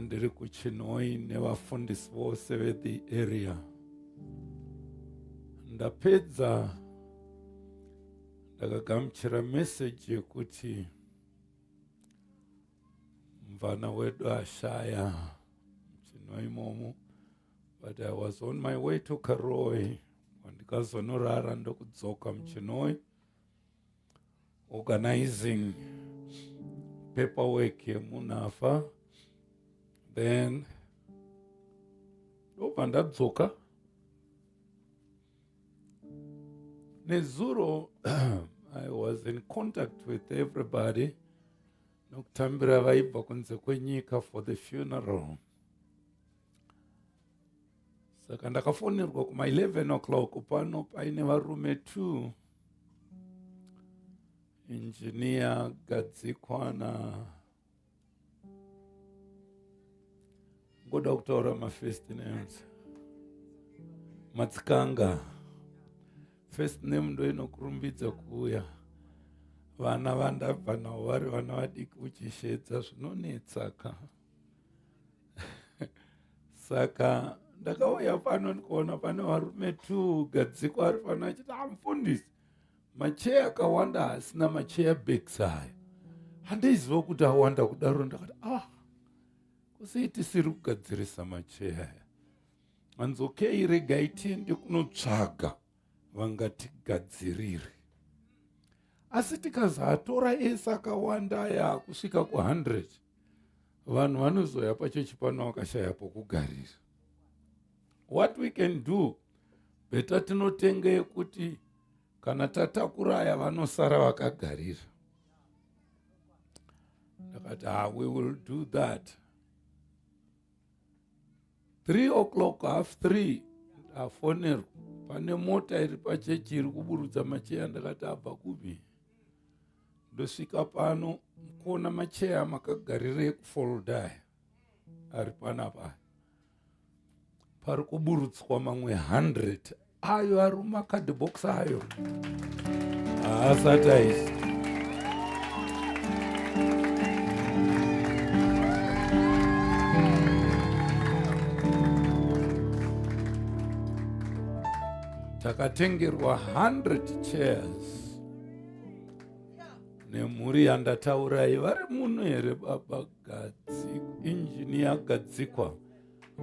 Ndiri kuChinhoyi nevafundisi vose vethe area. Ndapedza ndakagamuchira meseji yekuti mvana wedu ashaya muChinhoyi imomo, but I was on my way to Karoi kwandikazonorara ndokudzoka muChinhoyi, organizing paperwork yemunhu afa, then ndobva ndadzoka. Nezuro I was in contact with everybody nokutambira vaibva kunze kwenyika for the funeral. Saka ndakafonerwa kuma 11 o'clock pano paine varume 2, Engineer Gadzikwa na ngoda kutaura mafirst names, Matsikanga. First name ndo inokurumbidza kuuya. Vana vandabva navo vari vana vadiki, uchishedza zvinonetsa ka. Saka ndakauya pano ndikaona pane varume 2, Gadzikwa ari pano achiti, "Amufundisi, macheya akawanda asina macheya backs aya." Handaiziva kuti awanda kudaro. Ndakati, "Ah, kusei tisiri kugadzirisa macheya aya?" Hanzi, "Okay, regai tiende kunotsvaga vangatigadzirire." Asi tikazatora ese akawanda aya kusvika ku100, vanhu vanozoya pachechi pano vakashaya pokugarira. What we can do better, tinotenga yekuti kana tatakura aya vanosara vakagarira. Ndakati, "Ah, we will do that." 3 o'clock, half 3, ndafonerwa pane mota iri pachechi iri kuburutsa macheya. Ndakati, "Abva kupi?" Ndosvika pano kuona macheya makagarira ekufolda aya ari panapa, pari kuburutswa mamwe 100 ayo ari mumakadhibhokisi ayo haasati aisi. Takatengerwa 100 chairs nemhuri yandataurai. Vari muno here, baba Gadzi, Injiniya Gadzikwa,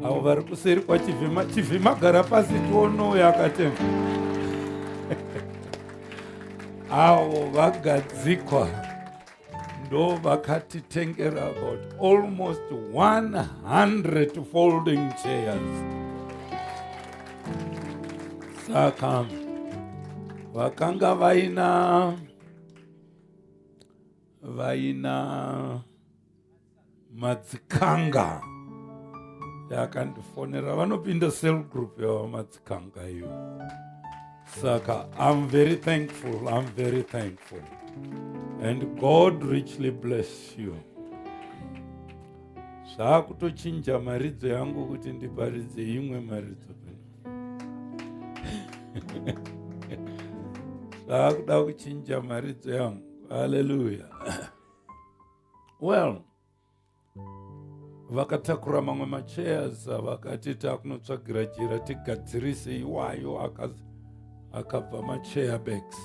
avo vari kuseri kwaChivhima? Chivhima, gara pasi tionouyo akatenga. Avo vagadzikwa ndo vakatitengera about almost 100 folding chairs. Saka vakanga vaina Madzikanga yakandifonera, vanopinda cell group yava Madzikanga iyo. Saka I'm very thankful, I'm very thankful, and God richly bless you. Zvakutochinja maridzo yangu kuti ndiparidze imwe maridzo pano. Zvakuda kuchinja maridzo yangu. Haleluya. Well, vakatakura mamwe machairs, vakati takunotsvagira jira tigadzirise iwayo akabva machair bags.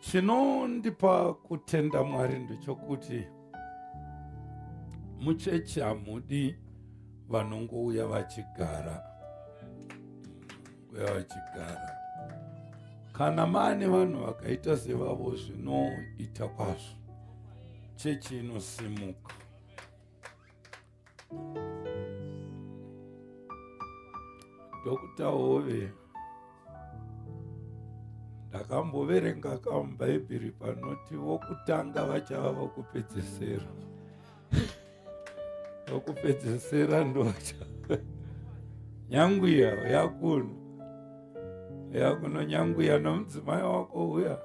Chinondipa kutenda Mwari ndechokuti muchechi hamudi vanongouya vachigara, uya vachigara. Kana maane vanhu vakaita sevavo, zvinoita kwazvo, chechi inosimuka. Dr Hove, ndakamboverenga kamubhaibheri panoti vokutanga vachava vokupedzesera, vokupedzesera ndocha. Nyangwiya yakuno, yakuno, nyangwiya nomudzimai wako uya.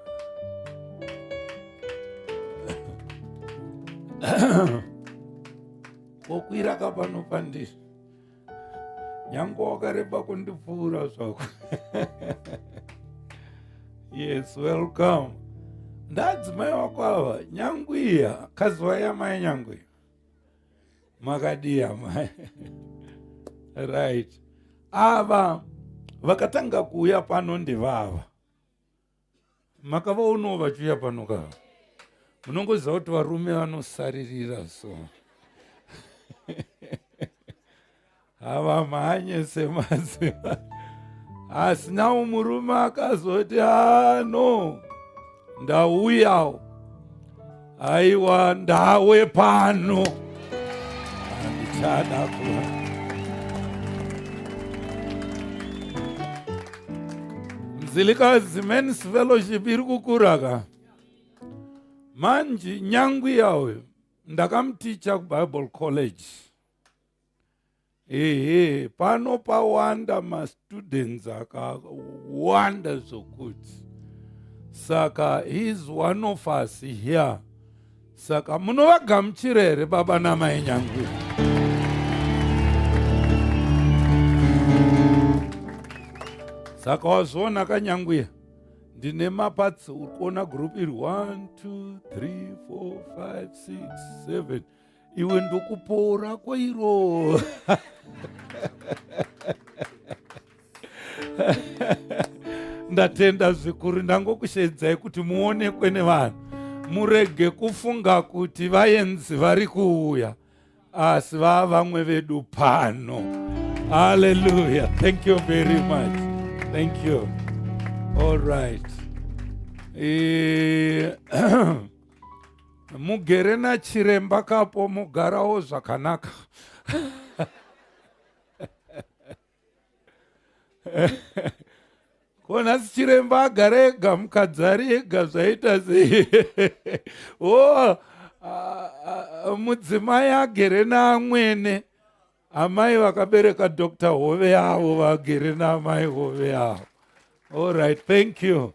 Wokwira kapano pandiri, nyange wakareba kundipfuura zvako. Yes, welcome. Ndadzimai wako ava, nyangwiya, kaziva yamai nyangwiya. Makadii amai? Right. Ava vakatanga kuuya pano ndevava. Makavaonawo vachiuya pano ka? Munongoziva kuti varume vanosaririra so. Havamhanye semaziva. Asi nawo murume akazoti ano ndauyawo. Aiwa ndawe pano. Handichada kuva. Mzilikazi Men's Fellowship iri kukura ka. Manje nyangwi yawo ndakamuticha kuBible College. Ehe, pano pawanda mastudents akawanda zvokuti. Saka he is one of us here. Saka munovagamuchira here baba namai Nyangwi? Saka wazviona kaNyangwiya? Ndine mapatsi uri kuona group iri 1 2 3 4 5 6 7 iwe ndokupora kwairo. Ndatenda zvikuru, ndangokushedzai kuti muonekwe nevanhu, murege kufunga kuti vaenzi vari kuuya, asi vava vamwe vedu pano. Hallelujah. Thank you very much. Thank you. All right. Mugere nachiremba kapo mugarawo zvakanaka. Ko nhasi chiremba agara ega, mukadzi ari ega, zvaita sei? O, mudzimai agere naamwene, amai vakabereka Dr. Hove yavo vagere naamai Hove yavo. All right, thank you.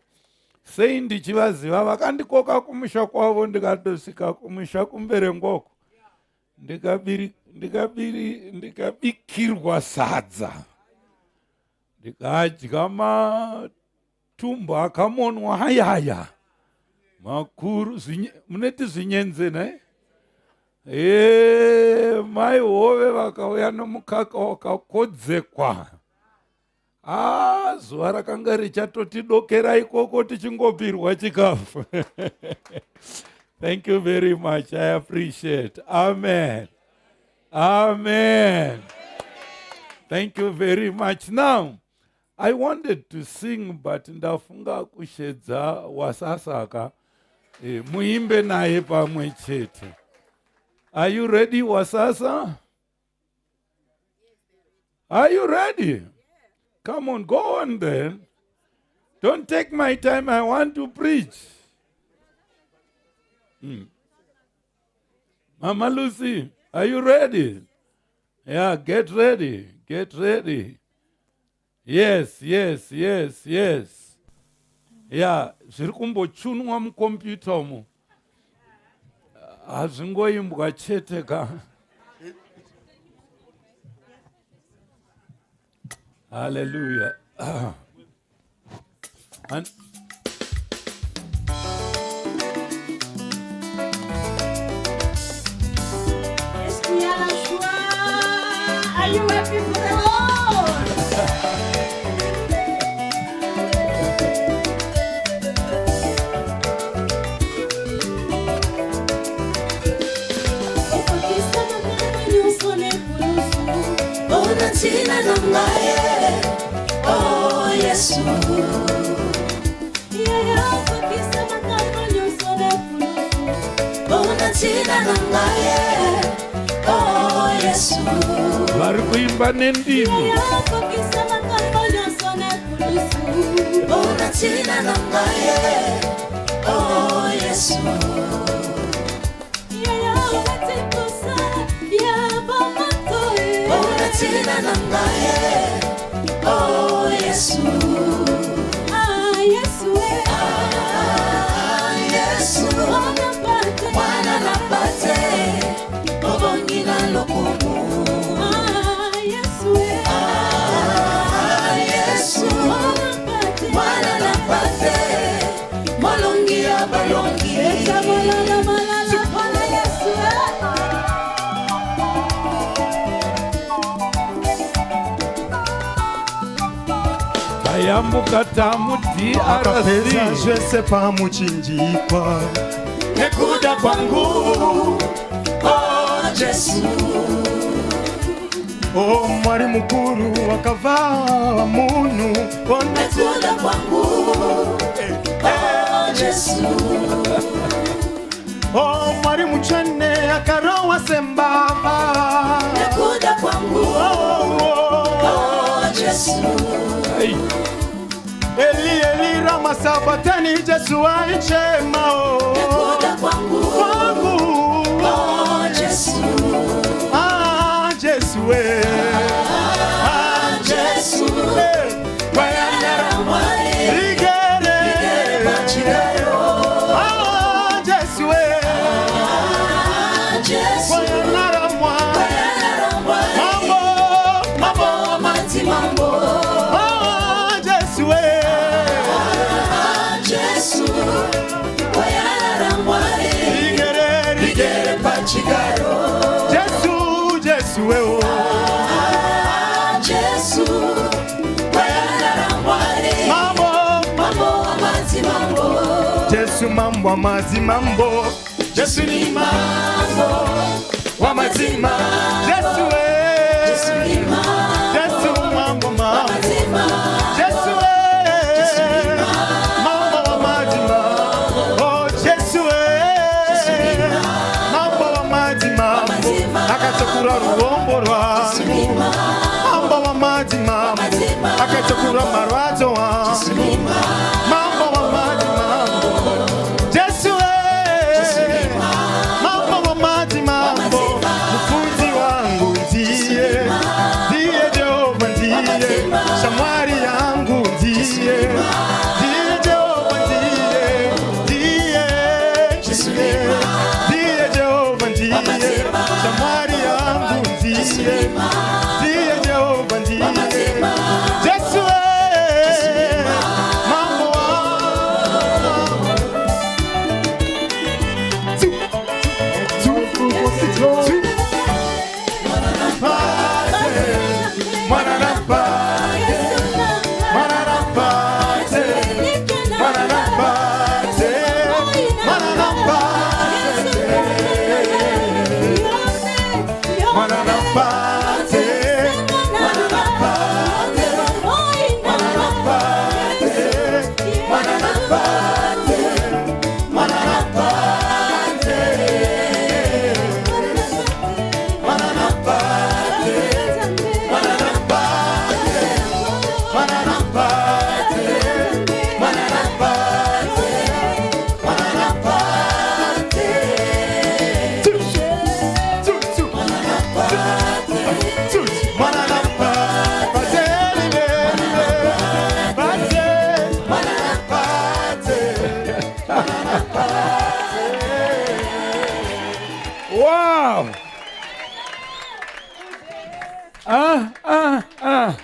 Sei ndichivaziva, vakandikoka kumusha kwavo, ndikatosvika kumusha kuMberengwako, ndikabikirwa sadza, ndikadya matumbu akamonwa hayaya makuru, muneti zvinyenze ne mai Hove vakauya nomukaka wakakodzekwa. Zuva rakanga richatotidokera ikoko tichingopirwa chikafu. Thank you very much. I appreciate. Amen. Amen. Thank you very much. Now, I wanted to sing, but ndafunga kushedza wasasaka. Muimbe naye pamwe chete. Are you ready, Wasasa? Are you ready? Come on, go on then. Don't take my time. I want to preach. Mama Lucy, are you ready? Yeah, get ready. Get ready. Yes, yes, yes, yes. Yeah, zviri kumbochunwa mukombiyuta umo. Hazvingoimbwa chete ka. Hallelujah. And Est-ce qu'il y a la joie? Are you happy for the Lord? Okokisa makambo nyonso na ekulusu mpona ntina na ngai, oh Yesu. Yaya, okokisa makambo nyonso na ekulusu mpona ntina na ngai, oh Yesu. Vari kuimba nendimi. Yaya, okokisa makambo nyonso na ekulusu mpona ntina na ngai, oh Yesu. Yaya, obeti posa ya bamoto mpona ntina na ngai, oh Yesu. Ah, Yesu, ah, Yesu, mwana pate, mwana na pate, obongi na lokumu. Ah, Yesu, ah, Yesu, mwana pate, mwana na pate, molongi ya balongi. Vayambuka tamu Akapedza DRC. zvese pamuchinjikwa nekuda kwangu. Oh Jesu. O Mwari mukuru wakava munhu. Nekuda kwangu. Oh Jesu. O Mwari mutsvene akarohwa sembavha. Nekuda kwangu. Oh, oh. Oh Jesu. Hey. Eli Eli rama sabatani, Jesu aichema o Nekuda kwangu. kwangu. Oh Jesu. Ah Jesu eh. Ah Jesu. Eh. Gwayana raMwari. Rigere. Rigere pachigaro. Ah Jesu eh. Ah Jesu. Gwayana raMwari. Gwayana raMwari. Mambo. Mambo wamadzimambo. Ah Jesu eh. Ah Jesu. Gwayana raMwari. Rigere. Rigere pachigaro. Jesu Jesu eh oh. Ah Jesu. Gwayana raMwari. Mambo. Mambo wamadzimambo. Jesu mambo amadzimambo. Jesu ni Mambo wamadzima. Jesu eh. Jesu ni mambo Jesu mambo mambo. wamadzimambo. Jesu eh. Mambo wamadzimambo. Oh Jesu eh. Mambo wamadzimambo. Akatakura ruombo rwangu. Mambo wamadzimambo. Akatakura marwadzo wangu. Mambo wamadzimambo. Jesu eh. Mambo wamadzimambo. Mufudzi wangu ndiye. Ndiye Jehova ndiye. Shamwari yangu ndiye. Ndiye Jehova ndiye. Ndiye. Ndiye. Ndiye Jehova ndiye. Shamwari yangu ndiye. Ndiye Jehova ndiye. Jesu eh. Mambo wangu. Two, two, two. Mwana napate, mwana napate, mwana napate, mwana napate, mwana napate, mwana napate, mwana napate, mwana napate, mwana napate, mwana napate, mwana napate, mwana napate, mwana napate, mwana napate. Two, two, two. Two, mwana napate, libe, libe, pate, mwana napate, mwana napate. Wow! Ah, ah, ah.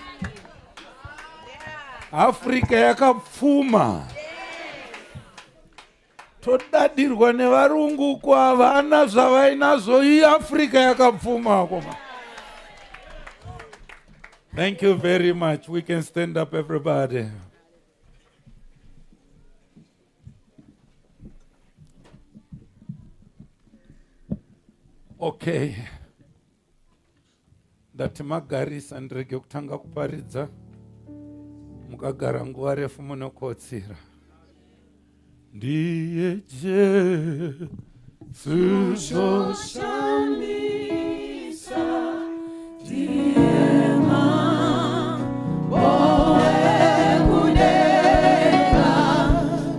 Afrika yakapfuma. Todadirwa nevarungu kwavana zvavainazvo. Iyi Afrika yakapfuma koma. Thank you very much. We can stand up, everybody. Okay, ndati magarisa, ndirege kutanga kuparidza. Mukagara nguva refu munokotsira. Ndiye Jesu. Shamisa ndiye mambo wekudenga,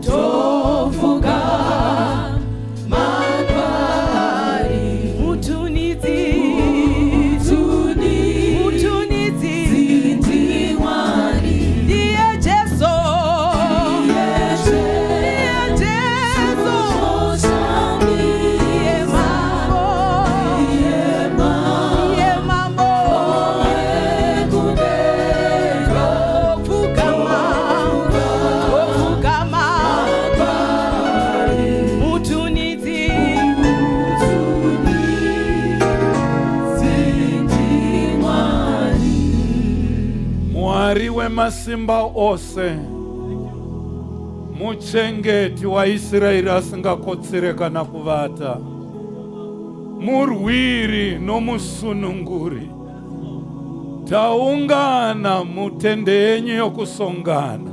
tofuka makwari. Mutunidzi, Mutunidzi, ndiye Jesu, ndiye Jesu, ndiye mambo. Mwari wemasimba ose, muchengeti waIsraeri asingakotsire kana kuvata, murwiri nomusununguri, taungana mutende yenyu yokusongana.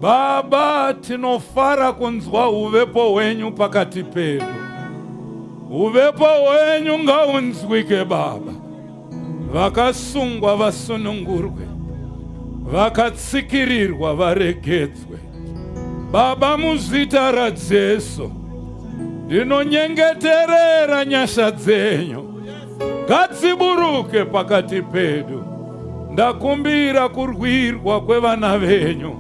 Baba, tinofara kunzwa uvepo hwenyu pakati pedu. Uvepo hwenyu ngaunzwike Baba. Vakasungwa vasunungurwe, vakatsikirirwa varegedzwe. Baba, muzita raJesu ndinonyengeterera nyasha dzenyu ngadziburuke pakati pedu. Ndakumbira kurwirwa kwevana venyu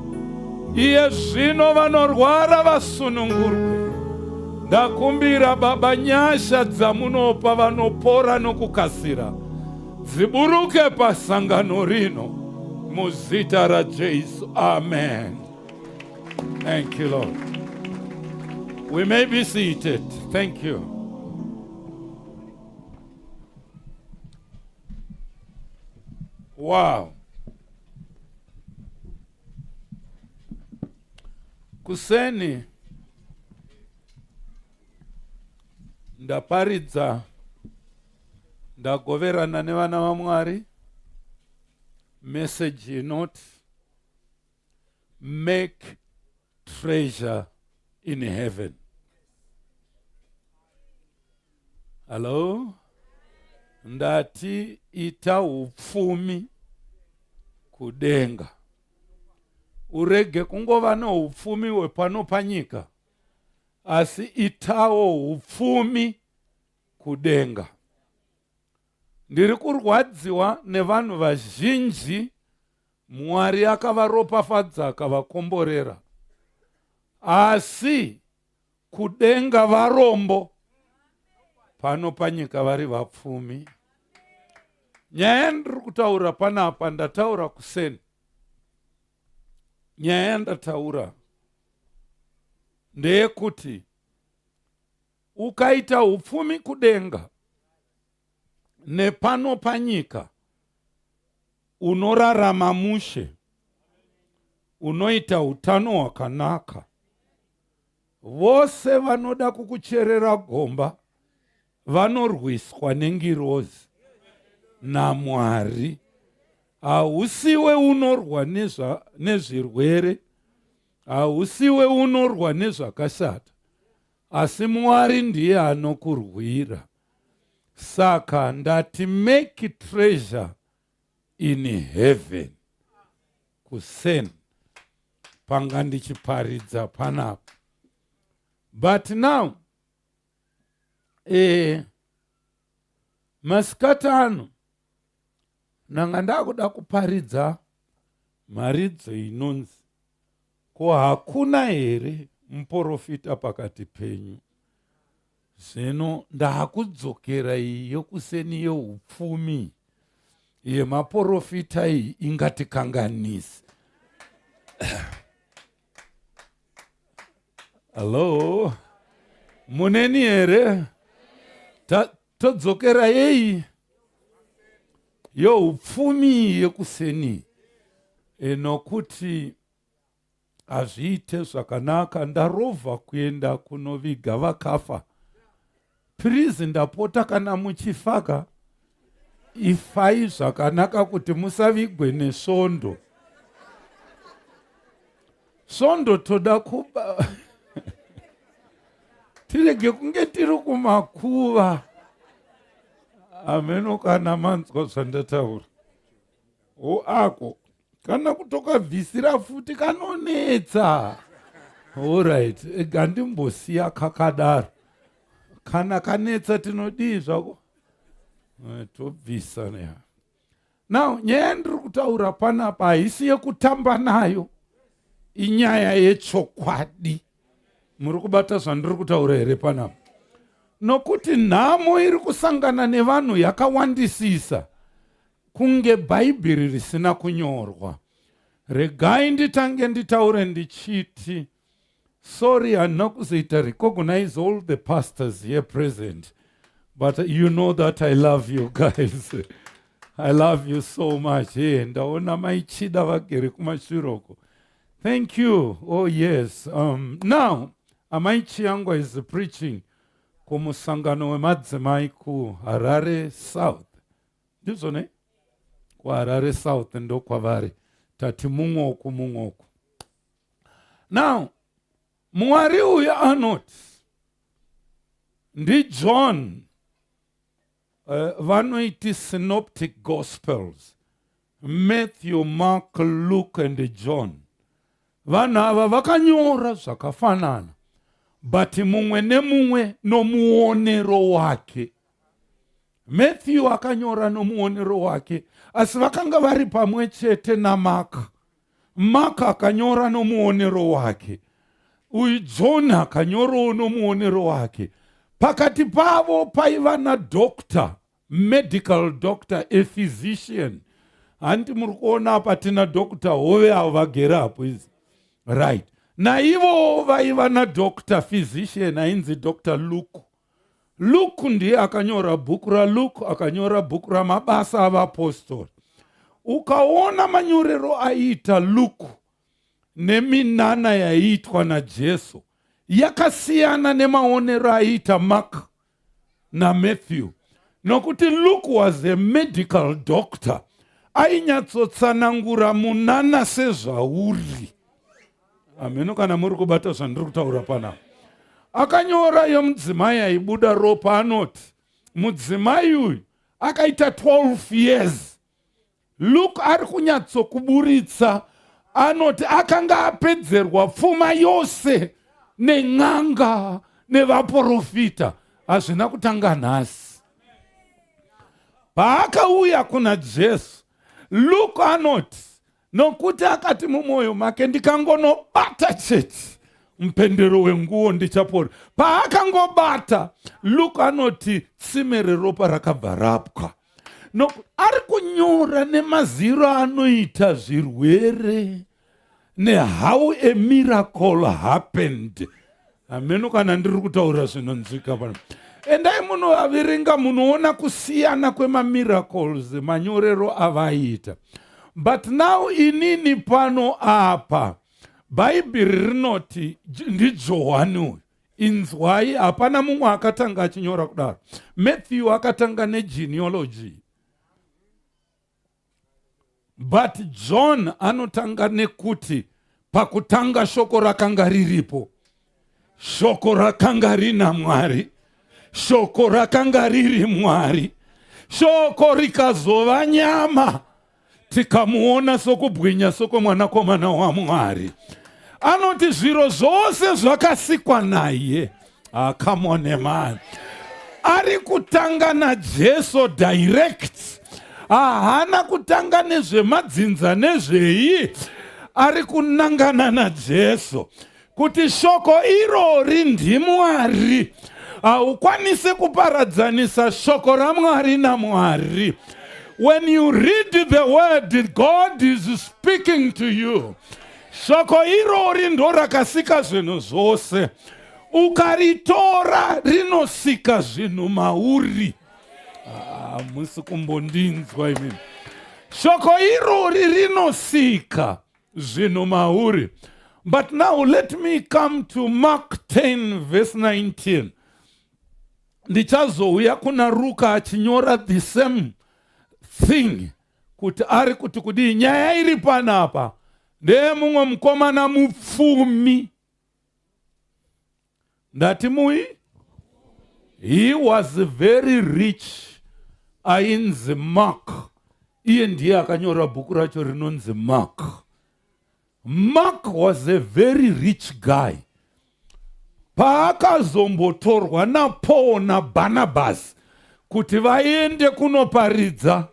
iye zvino vanorwara vasunungurwe. Ndakumbira Baba nyasha dzamunopa vanopora nokukasira dziburuke pasangano rino muzita raJesu. Amen. Thank you, Lord. We may be seated. Thank you. Wow. Kuseni ndaparidza ndagoverana nevana vaMwari message inoti make treasure in heaven. Hello? Ndati ita upfumi kudenga. Urege kungova noupfumi hwepano panyika, asi itawo upfumi kudenga. Ndiri kurwadziwa nevanhu vazhinji Mwari akavaropafadza akavakomborera, asi kudenga varombo, pano panyika vari vapfumi. Nyaya yandiri kutaura panapa ndataura kuseni, nyaya yandataura ndeyekuti ukaita upfumi kudenga nepano panyika unorarama mushe, unoita utano hwakanaka. Vose vanoda kukucherera gomba vanorwiswa nengirozi naMwari. Hausiwe unorwa nezvirwere, hausiwe unorwa nezvakashata, asi Mwari ndiye anokurwira. Saka ndati make treasure in heaven kusen panga ndichiparidza panapa but now eh, masikati ano nanga ndakuda kuparidza mharidzo inonzi ko hakuna here muporofita pakati penyu Zvino ndakudzokera iyi yokuseni yeupfumi yemaporofita iyi ingatikanganisi. Hello, muneni here? Todzokera yeyi youpfumi yekuseni e, nokuti Hazviite zvakanaka ndarovha kuenda kunoviga vakafa. Purizi ndapota kana muchifaka ifai zvakanaka kuti musavigwe nesvondo. Svondo toda kuba tirege kunge tiri kumakuva. Hameno kana manzwa zvandataura. O ako kana kutokabvisira futi kanonetsa. Alright, gandimbosiya kakadaro. Kana kanetsa tinodii zvako? Eh, tobvisa neya. Now nyaya yandiri kutaura panapa haisi yekutamba nayo, inyaya yechokwadi. Muri kubata zvandiri kutaura here panapa? Nokuti nhamo iri kusangana nevanhu yakawandisisa kunge Bhaibheri risina kunyorwa. Regai nditange nditaure ndichiti sorry handina kuzoita recognize all the pastors here present but you know that I love you guys. I love you so much. Hey, ndaona maichida vagere kumashure uko. Thank you. Oh yes. Now, Amai Chiyangwa is preaching kumusangano wemadzimai kuHarare South. Ndizvo ne? KuHarare South ndokwavari. Tati mumwe uku mumwe uku. Now, Mwari uyu anoti ndiJohn vanoiti synoptic gospels, Matthew, Mark, Luke and John. Vanhu ava vakanyora zvakafanana, but mumwe nemumwe nomuonero wake. Matthew akanyora nomuonero wake, asi vakanga vari pamwe chete naMark. Mark akanyora nomuonero wake, uyu John akanyorawo nomuonero wake. Pakati pavo paiva nadoctor, medical doctor, a physician. Hanti muri kuona apa tina Doctor Hove avo vagere apo izi, right? Naivowo vaiva nadoctor physician ainzi Dr Luke. Luke ndiye akanyora bhuku raLuke, akanyora bhuku raMabasa avaApostori. Ukaona manyorero aiita Luke neminana yaiitwa naJesu yakasiyana nemaonero aiita Mark naMatthew, nokuti Luke was a medical doctor, ainyatsotsanangura munana sezvauri. Hameno kana muri kubata zvandiri kutaura panapa. Akanyora yemudzimai aibuda ropa, anoti mudzimai uyu akaita 12 years. Luke ari kunyatsokuburitsa, anoti akanga apedzerwa pfuma yose nen'anga nevaprofita. Hazvina kutanga nhasi. Paakauya kuna Jesu, Luke anoti nokuti akati mumwoyo make, "Ndikangonobata chete mupendero wenguo ndichapora." Paakangobata, Luke anoti tsime reropa rakabva rapwa. No, ari kunyora nemaziro anoita zvirwere nehow a miracle happened. Hameno kana ndiri kutaura zvinonzwika pano. Endai munovaverenga, munoona kusiyana kwemamiracles, manyorero avaiita. But now inini pano apa, Bhaibheri rinoti ndiJohani uyu. Inzwai, hapana mumwe akatanga achinyora kudaro. Matthew akatanga negenealogy, but John anotanga nekuti pakutanga shoko rakanga riripo, shoko rakanga rina Mwari, shoko rakanga riri Mwari, shoko rikazova nyama, tikamuona sokubwinya sokwemwanakomana waMwari. Anoti zviro zvose zvakasikwa naye. Ah, come on man, ari kutanga naJesu direct. Haana kutanga nezvemadzinza nezvei, ari kunangana naJesu kuti shoko irori ndiMwari. Haukwanisi kuparadzanisa shoko raMwari naMwari. When you read the word, God is speaking to you. Shoko irori ndo rakasika zvinhu zvose. Ukaritora, rinosika zvinhu mauri. Ah, musi kumbondinzwa imini. Shoko irori rinosika zvinhu mauri. But now let me come to Mark 10 verse 19. Ndichazouya kuna Ruka achinyora the same thing, kuti ari kuti kudii. Nyaya iri panapa ndeyemumwe mukomana mupfumi. Ndati mui, he was very rich, ainzi Mark. Iye ndiye akanyora bhuku racho rinonzi Mark. Mark was a very rich guy. Paakazombotorwa naPaul naBarnabas kuti vaende kunoparidza,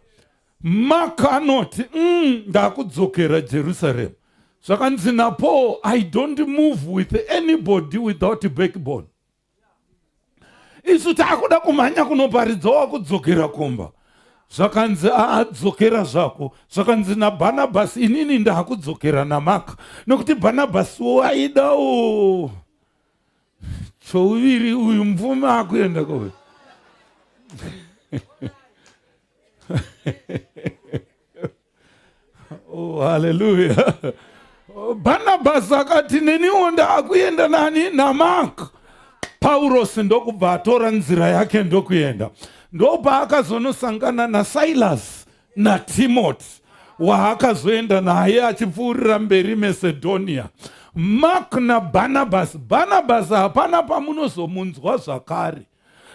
Mark anoti, ndakudzokera Jerusarema." Zvakanzi naPaul, "I don't move with anybody without backbone." Isu taakuda kumhanya kunoparidza, wakudzokera kumba. Zvakanzi, "Aadzokera zvako." Zvakanzi naBhanabhasi, "Inini ndaakudzokera naMark," nokuti Bhanabhasi waidawo chouviri. Uyu mupfumi akuenda kuvi. Haleluya. Bhanabhasi akati neniwo ndaakuenda nani naMark. Paurosi ndokubva atora nzira yake ndokuenda. Ndopaakazonosangana naSilas naTimoti waakazoenda naye achipfuurira mberi Macedonia. Mark naBhanabhasi. Bhanabhasi hapana pamunozomunzwa zvakare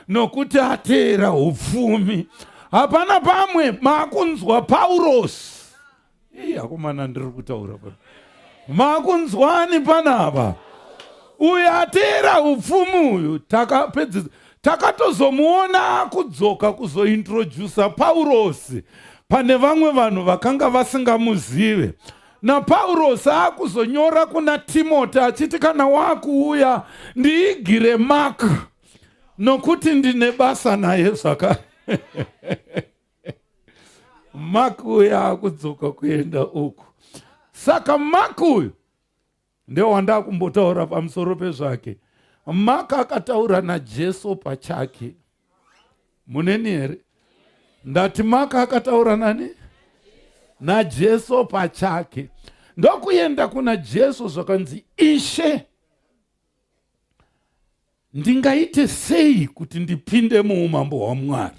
nokuti ateera upfumi. Hapana pamwe maakunzwa Paurosi. Ii akomana ndiri kutaura pano. Makunzwani panapa? Uyu ateera upfumi uyu takapedzisa takatozomuona akudzoka kuzointrodusa Paurosi pane vamwe vanhu vakanga vasingamuzive. NaPaurosi akuzonyora kuna Timoti achiti kana wakuuya ndiigire Mark nokuti ndine basa naye zvakare. Mark uyu akudzoka kuenda uku. Saka Mark uyu ndewandakumbotaura pamusoro pezvake. Mark akataura naJesu pachake. Muneni here? Ndati Mark akataura nani? NaJesu pachake. Ndokuenda kuna Jesu zvakanzi Ishe ndingaite sei kuti ndipinde muumambo hwaMwari?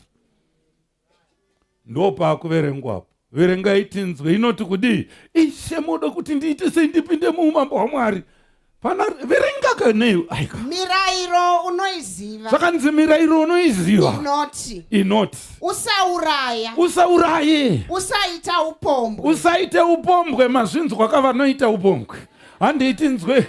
Ndopaakuverengwapo. Verengai tinzwe inoti kudii? Ishe muda kuti ndiite sei ndipinde muumambo hwaMwari? Pana verenga kanei aika. Mirairo unoiziva. Zvakanzi mirairo unoiziva. Inoti. Inoti. Usauraya. Usauraye. Usaita upombwe. Usaite upombwe mazvinzwa ka vanoita upombwe. Handei tinzwe.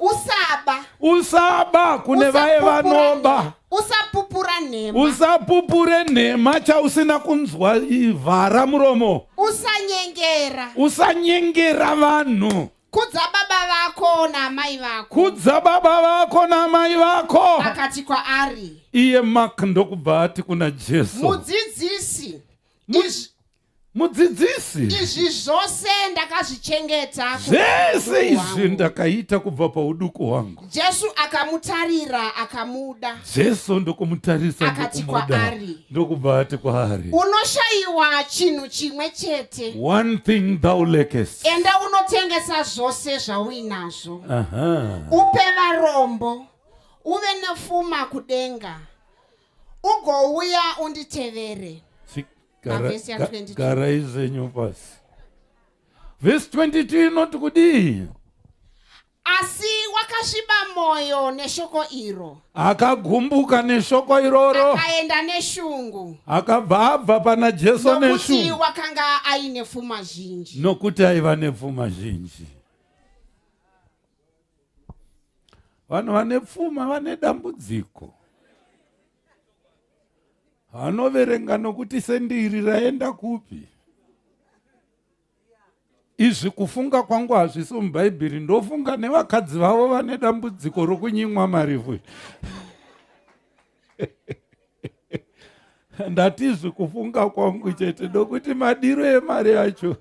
Usaba. Usaba kune vaye vanoba. Usapupura nhema. Usapupure nhema chausina kunzwa ivhara muromo. Usanyengera. Usanyengera vanhu. Kudza baba vako naamai vako. Kudza baba vako naamai vako. Akati kwaari. Iye Mark ndokubva ati kuna Jesu. Mudzidzisi. Mudzidzisi, izvi zvose ndakazvichengeta zvese izvi ndakaita kubva pauduku hwangu. Jesu akamutarira akamuda. Jesu ndokumutarisa akati kwaari, ndokubva ati kwaari, unoshayiwa chinhu chimwe chete. One thing thou lackest. Enda unotengesa zvose zvauinazvo, upe varombo, uve nefuma kudenga, ugouya unditevere. Garai zvenyu pasi. Vhesi 22 inoti kudii? Asi wakasviba mwoyo neshoko iro. Akagumbuka neshoko iroro. Akaenda neshungu. Akabva abva pana Jesu neshungu. Nokuti wakanga aine pfuma zhinji. Nokuti aiva nepfuma zhinji. Vanhu vane pfuma vane dambudziko. Vanoverenga nokuti sendiri raenda kupi. Izvi kufunga kwangu hazvisi mubhaibheri, ndofunga nevakadzi vavo vane dambudziko rokunyimwa mari futi. Ndati izvi kufunga kwangu chete nokuti madiro emari acho.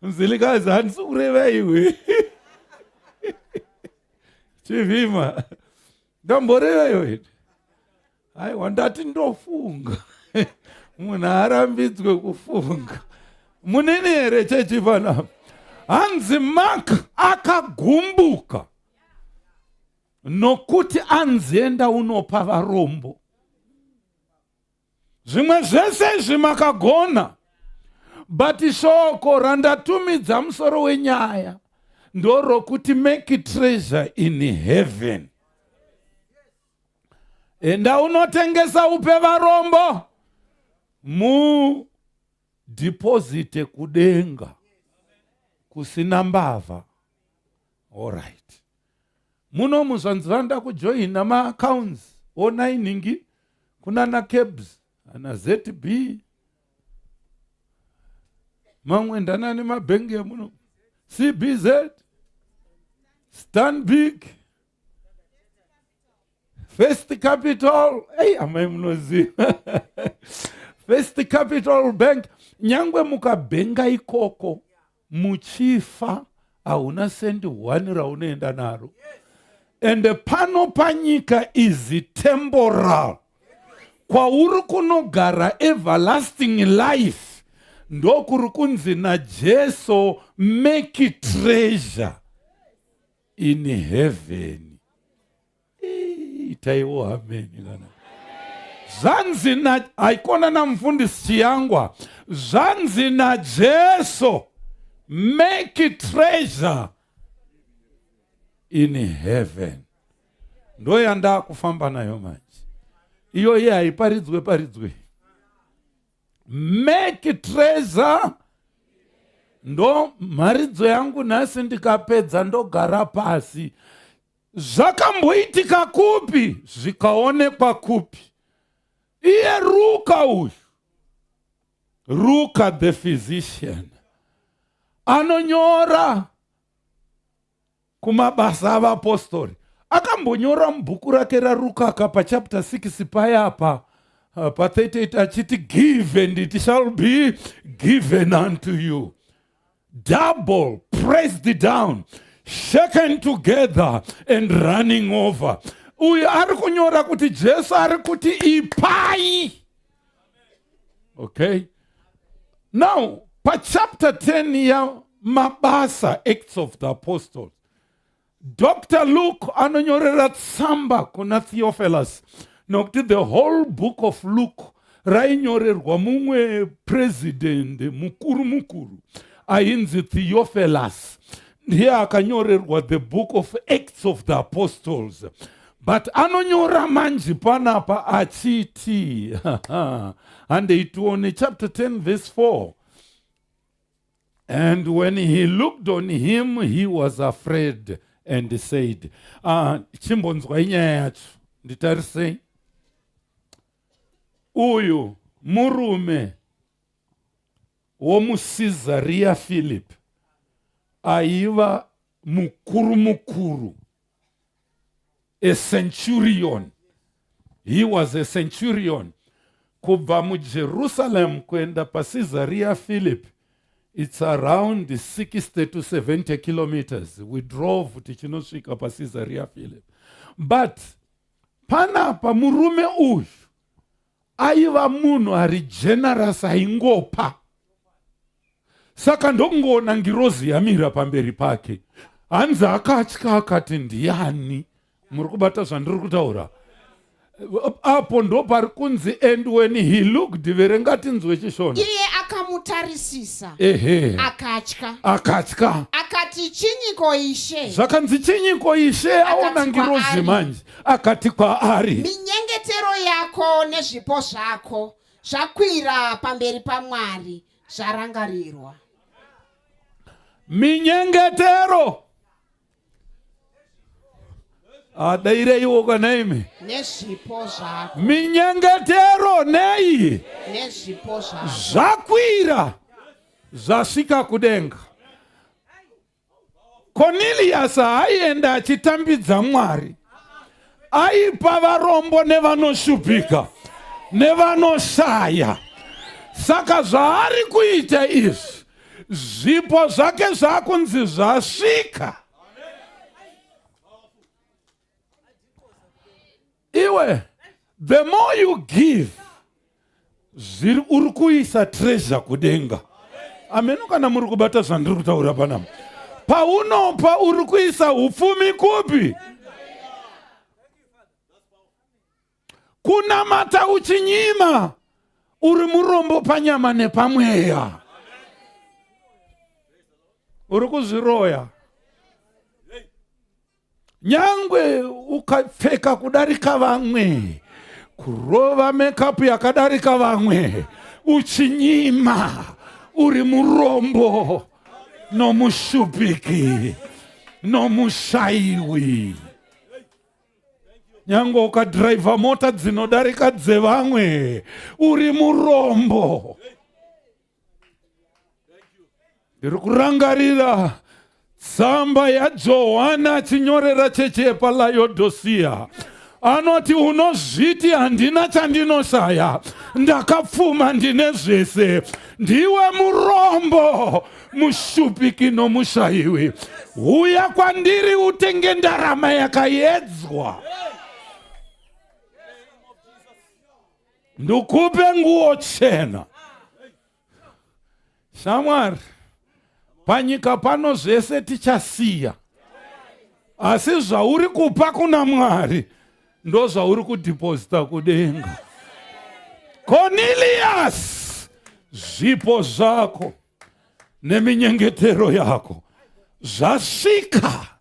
Mzilikazi handisi kureva iwe. Chivhima. Ndamboreva iwe. Aiwa ndati ndofunga. Munhu arambidzwe kufunga. Munini here chechi panapa? Hanzi Mark akagumbuka nokuti anzi enda unopa varombo. Zvimwe zvese izvi makagona but shoko randatumidza musoro wenyaya ndorokuti make treasure in heaven. Enda unotengesa upe varombo mudeposite kudenga kusina mbavha. Alright. Muno muzvanzi vanoda kujoina maaccounts onai nhingi kunana cabs ana ZB mamwe ndanani mabhengi emuno CBZ Stanbic First Capital ei amai munoziva First Capital Bank nyangwe mukabhenga ikoko muchifa hauna sendi one raunoenda naro ende pano panyika is temporal kwauri kunogara everlasting life. Ndokuri kunzi naJesu make treasure in heaven. Itaiwo ameni kana zvanzi na haikona namufundisi Chiyangwa, zvanzi naJesu make treasure in heaven. Ndoyandakufamba nayo manje iyoyi, haiparidzwe paridzwe. Make treasure ndo mharidzo yangu nhasi. Ndikapedza ndogara pasi. Zvakamboitika kupi? Zvikaonekwa kupi? Iye Ruka uyu, Ruka the physician, anonyora kumabasa avapostori, akambonyora mubhuku rake raRukaka pachapter 6 payapa pa38 achiti, "Give and it shall be given unto you, double pressed down, shaken together and running over." Uyu ari kunyora kuti Jesu ari kuti ipai. Okay, now pachapter 10 yamabasa, Acts of the Apostles, Dr Luke anonyorera tsamba kuna Theophilus, nokuti the whole book of Luke rainyorerwa mumwe president mukuru mukuru ainzi Theophilus. Ndiye akanyorerwa the book of Acts of the Apostles. But anonyora manje panapa achiti, handei tione chapter 10 verse 4: "And when he looked on him, he was afraid and said," chimbonzwai nyaya yacho, nditarisei. Uyu murume womuCaesarea Philip aiva mukuru mukuru, a centurion. He was a centurion. Kubva muJerusalem kuenda paCaesarea Philip, it's around 60 to 70 kilometers. We drove tichinosvika paCaesarea Philip. But panapa murume uyu aiva munhu ari generous, aingopa. Saka ndokungoona ngirozi yamira pamberi pake, hanzi akatya, akati, "Ndiani?" Muri kubata zvandiri kutaura apo? Ndo pari kunzi, "And when he looked." Verenga tinzwe chiShona. Iye akamutarisisa, akatya. Akatya. Akati, "Chinyiko, Ishe?" Zvakanzi, "Chinyiko, Ishe?" Aona Akati ngirozi kwaari, manje akati kwaari, "Minyengetero yako nezvipo zvako zvakwira pamberi paMwari, zvarangarirwa." Minyengetero, adaireiwo kana imi. Nezvipo zvako. Minyengetero nei? Nezvipo zvako. Zvakwira, zvasvika kudenga. Cornelius haienda achitambidza Mwari, aipa varombo nevanoshupika nevanoshaya. Saka zvaari kuita izvi, zvipo zvake zvakunzi zvasvika. Iwe, the more you give, zviri uri kuisa treasure kudenga. Ameno kana muri kubata zvandiri kutaura panapa. Paunopa, uri kuisa upfumi kupi? Kunamata uchinyima, uri murombo panyama nepamweya, uri kuzviroya. Nyangwe ukapfeka kudarika vamwe, kurova makeup yakadarika vamwe, uchinyima, uri murombo nomushupiki nomushayiwi. Nyange ukadhiraivha mota dzinodarika dzevamwe, uri murombo. Ndiri kurangarira tsamba yaJohana achinyorera chechi yepaLaodhosiya. Anoti, "Unozviti, handina chandinoshaya, ndakapfuma, ndine zvese. Ndiwe murombo, mushupiki nomushayiwi. Uya kwandiri utenge ndarama yakayedzwa, ndikupe nguo chena." Shamwari, panyika pano zvese tichasiya, asi zvauri kupa kuna Mwari ndozvauri kudhipozita kudenga. Cornelius, zvipo zvako neminyengetero yako zvasvika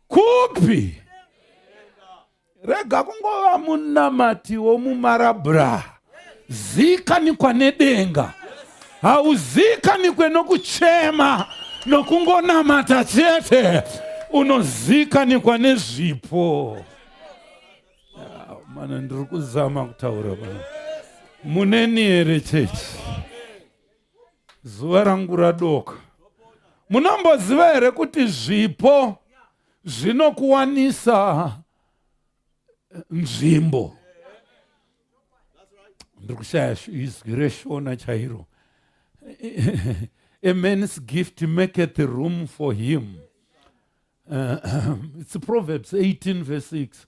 kupi? Rega kungova munamati womumarabra, zikanikwa nedenga. Hauzikanikwe nokuchema nokungonamata chete, unozikanikwa nezvipo. Ah, mana ndiri kuzama kutaura pano. Muneni here chechi? Zuva rangu radoka. Munomboziva here kuti zvipo zvinokuwanisa nzvimbo? Ndiri kushaya izwi reshona chairo. A man's gift maketh room for him. It's Proverbs 18 verse 6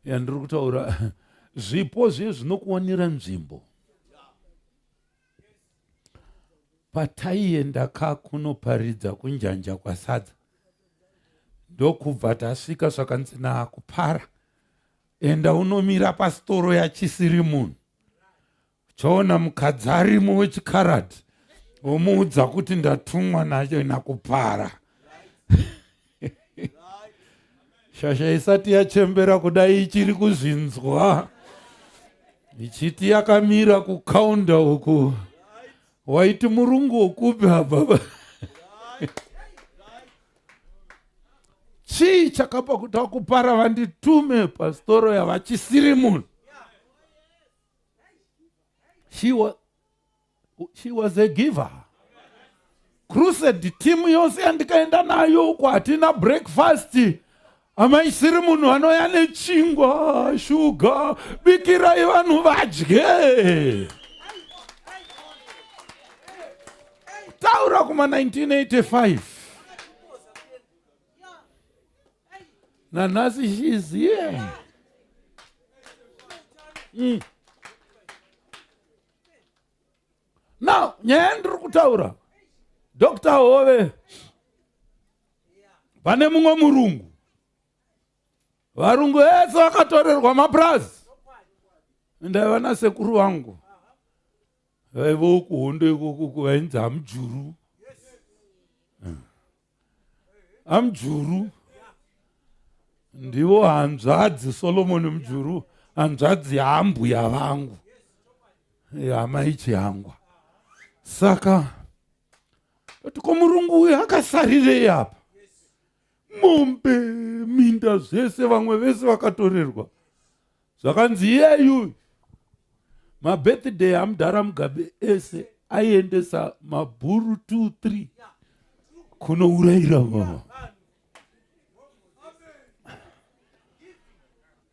yandiri kutaura. Zvipo zviye zvinokuwanira nzvimbo. Pataienda ka kunoparidza kunjanja kwasadza ndokubva tasvika zvakanzi naakupara enda unomira pasitoro yachisiri munhu uchaona mukadzi arimo wechikaradhi womuudza kuti ndatumwa nacho nakupara Shasha isati yachembera kudai ichiri kuzvinzwa ichiti yakamira kukaunda uku waiti murungu ukupi apa chii chakapa kuti vakupara vanditume pasitoro yavachisiri munhu she was, she was a giver crusade team yose yandikaenda nayo uko hatina breakfast amaisiri munhu anouya nechingwa shuga bikirai vanhu vadye kutaura kuma 1985 nanhasi she is here Now nyaya yandiri kutaura Dr. Hove, pane mumwe murungu, varungu vese vakatorerwa mapurazi, ndaiva nasekuru vangu vaivo kuhondo ikoko vainzi amujuru amjuru ndivo hanzvadzi solomoni mujuru hanzvadzi yaambuya vangu hama ichiyangwa saka toti ko murungu uyu akasarirei apa mombe minda zvese vamwe vese vakatorerwa zvakanzi iyeyu mabirthday amudhara mugabe ese aiendesa mabhuru 2 3 kunourayira mama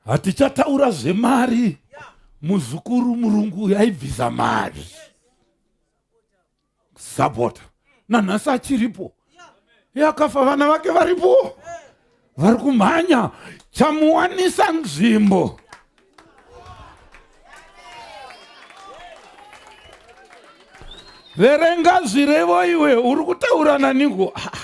hatichataura zvemari muzukuru murungu uyu aibvisa mari sapota nanhasi achiripo yakafa vana vake varipo vari kumhanya chamuwanisa nzvimbo verenga zvirevo iwe uri kutaura naniko ah,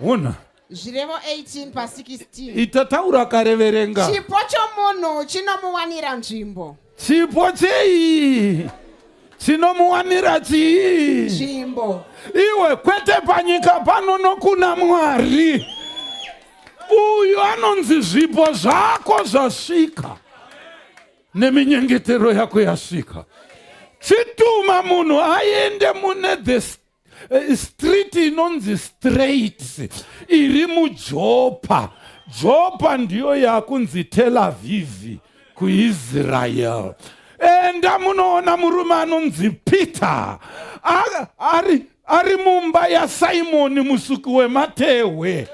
ona Zvirevo 18 pa 16. Ita taura kare verenga. Chipo chomunhu chinomuwanira nzvimbo. Chipo chei? Chinomuwanira chii? Nzvimbo. Iwe kwete panyika pano nokuna Mwari. Uyu anonzi zvipo zvako zvasvika neminyengetero yako yasvika. Chituma munhu aende mune the Eh, street inonzi straight iri mujopa jopa ndiyo yakunzi tel aviv kuisrael enda munoona murume anonzi peter ari, ari mumba yasimoni musuki wematehwe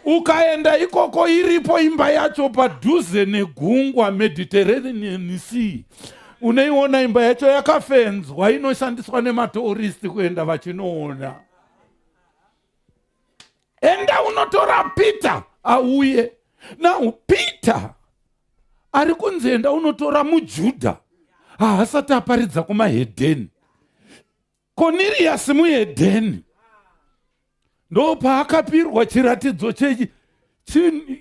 ukaenda ikoko iripo imba yacho padhuze negungwa mediterranean sea Unoiona imba yacho yakafenzwa inoshandiswa nematouristi kuenda vachinoona. Enda unotora Peter auye. Now Peter ari kunzi enda unotora muJudha haasati aparidza kumahedheni. Koniriyasi muhedheni ndopaakapirwa chiratidzo chechi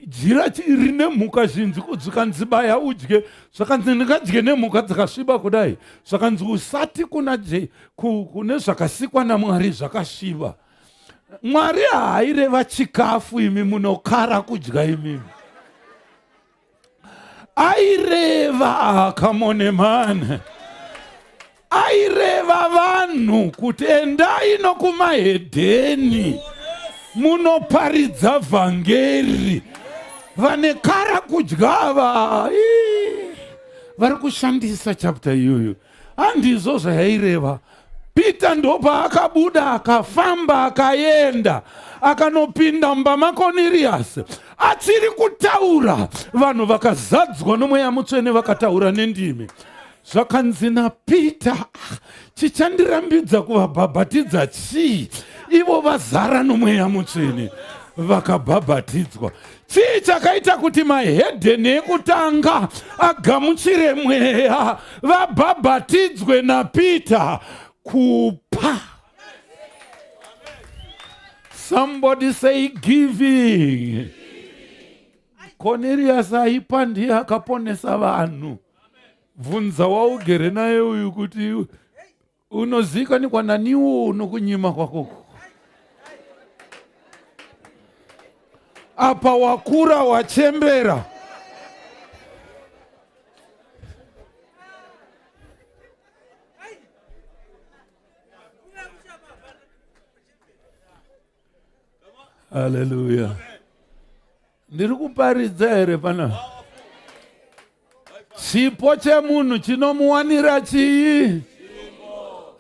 jira rine mhuka zhinji zvikanzi baya udye zvakanzi ndingadye nemhuka dzakasviba kudai zvakanzi usati kuna kune zvakasikwa namwari zvakasviba mwari haaireva chikafu imi munokara kudya imimi aireva come on man aireva vanhu kuti endai nokumahedheni munoparidza vhangeri vane kara kudya ava vari kushandisa chapter iyoyo handizvo zvayaireva peter ndopaakabuda akafamba akaenda akanopinda mumba makoniriyasi achiri kutaura vanhu vakazadzwa nomweya mutsvene vakataura nendimi zvakanzi napeter ah, chichandirambidza kuvabhabhatidza chii ivo vazara nomweya mutsvene vakabhabhatidzwa Chii chakaita kuti mahedheni ekutanga agamuchire mweya vabhabhatidzwe naPeter? Kupa. Somebody say giving. Cornelius aipa ndiye akaponesa vanhu. Bvunza waugere naye uyu kuti unoziikanikwa naniwo nokunyima kwakoko apa wakura wachembera haleluya ndiri kuparidza here pana chipo chemunhu chinomuwanira chii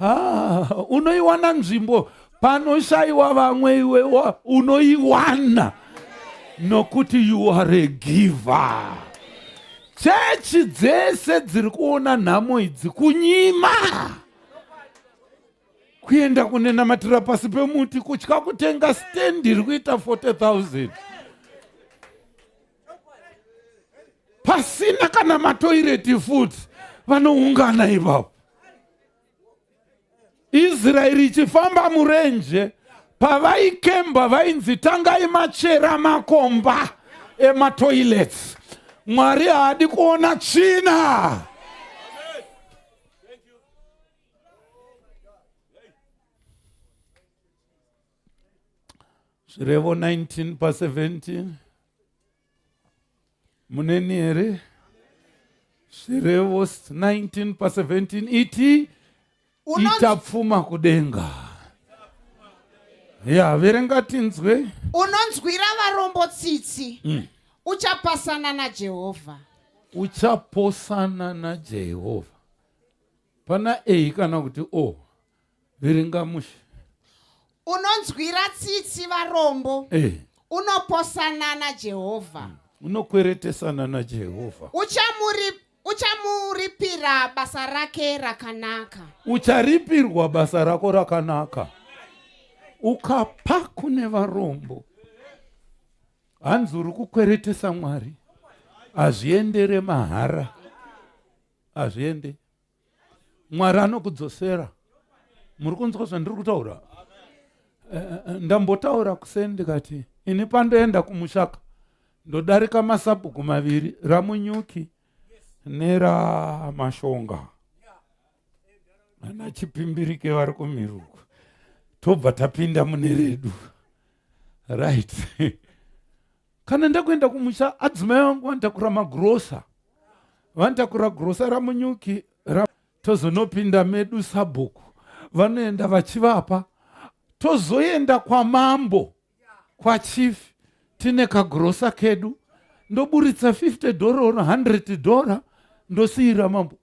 ah, unoiwana nzvimbo panoshayiwa vamwe iwe unoiwana nokuti you are a giver chechi dzese dziri kuona nhamo idzi kunyima kuenda kunenamatira pasi pemuti kutya kutenga stendi iri kuita 40000 pasina kana matoireti futi vanoungana ipapo israeri ichifamba murenje pavaikemba vainzi tangai machera makomba ematoilets mwari haadi kuona tsvina Zvirevo 19 pa 17 muneni here? Zvirevo 19 pa 17 iti ita pfuma kudenga. Ya, verenga tinzwe. Unonzwira varombo tsitsi mm. Uchapasana naJehovha. Uchaposana naJehovha. Pana A kana kuti O. Verenga mushe. Unonzwira tsitsi varombo. Eh. Unoposana naJehovha. Unokweretesana naJehovha. Uchamuri uchamuripira basa rake rakanaka. Ucharipirwa basa rako rakanaka. Ukapa kune varombo. Hanzi uri kukweretesa Mwari. Hazviendere mahara. Hazviende. Mwari anokudzosera. Muri kunzwa zvandiri kutaura? Eh, eh, eh, ndambotaura kuseni ndikati ini pandoenda kumushaka ndodarika masabhuku maviri ramunyuki neramashonga ana chipimbirike vari kumiruko tobva tapinda mune redu right kana ndakuenda kumusha adzimai vangu vanotakura magrosa vanotakura grosa ramunyuki ra tozonopinda medu sabhuku vanoenda vachivapa tozoenda kwamambo kwachief tine kagrosa kedu ndoburitsa 50 dollar or 100 dollar ndosiira mambo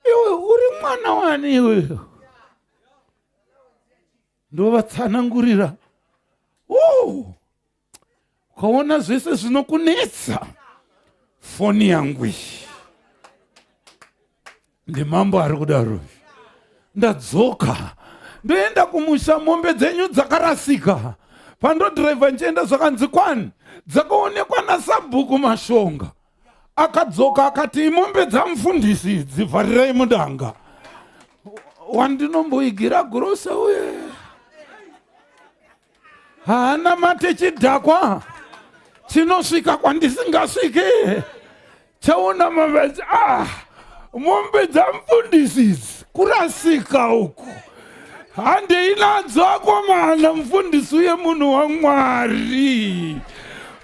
iwe uri mwana wani iwe ndovatsanangurira oh! ukaona zvese zvinokunetsa foni yangu iyi ndimambo ari kudaro ndadzoka ndoenda kumusha mombe dzenyu dzakarasika pandodhiraivha ndichienda zvakanzi kwani dzakaonekwa nasabhuku mashonga akadzoka akati imombe dzamufundisi idzi vharirai mudanga Wandinomboigira grosa uye haana mate chidhakwa chinosvika kwandisingasvike chaona mavadzi ah mombe dzamufundisi idzi kurasika uku handei nadzo akomana mufundisi uye munhu wamwari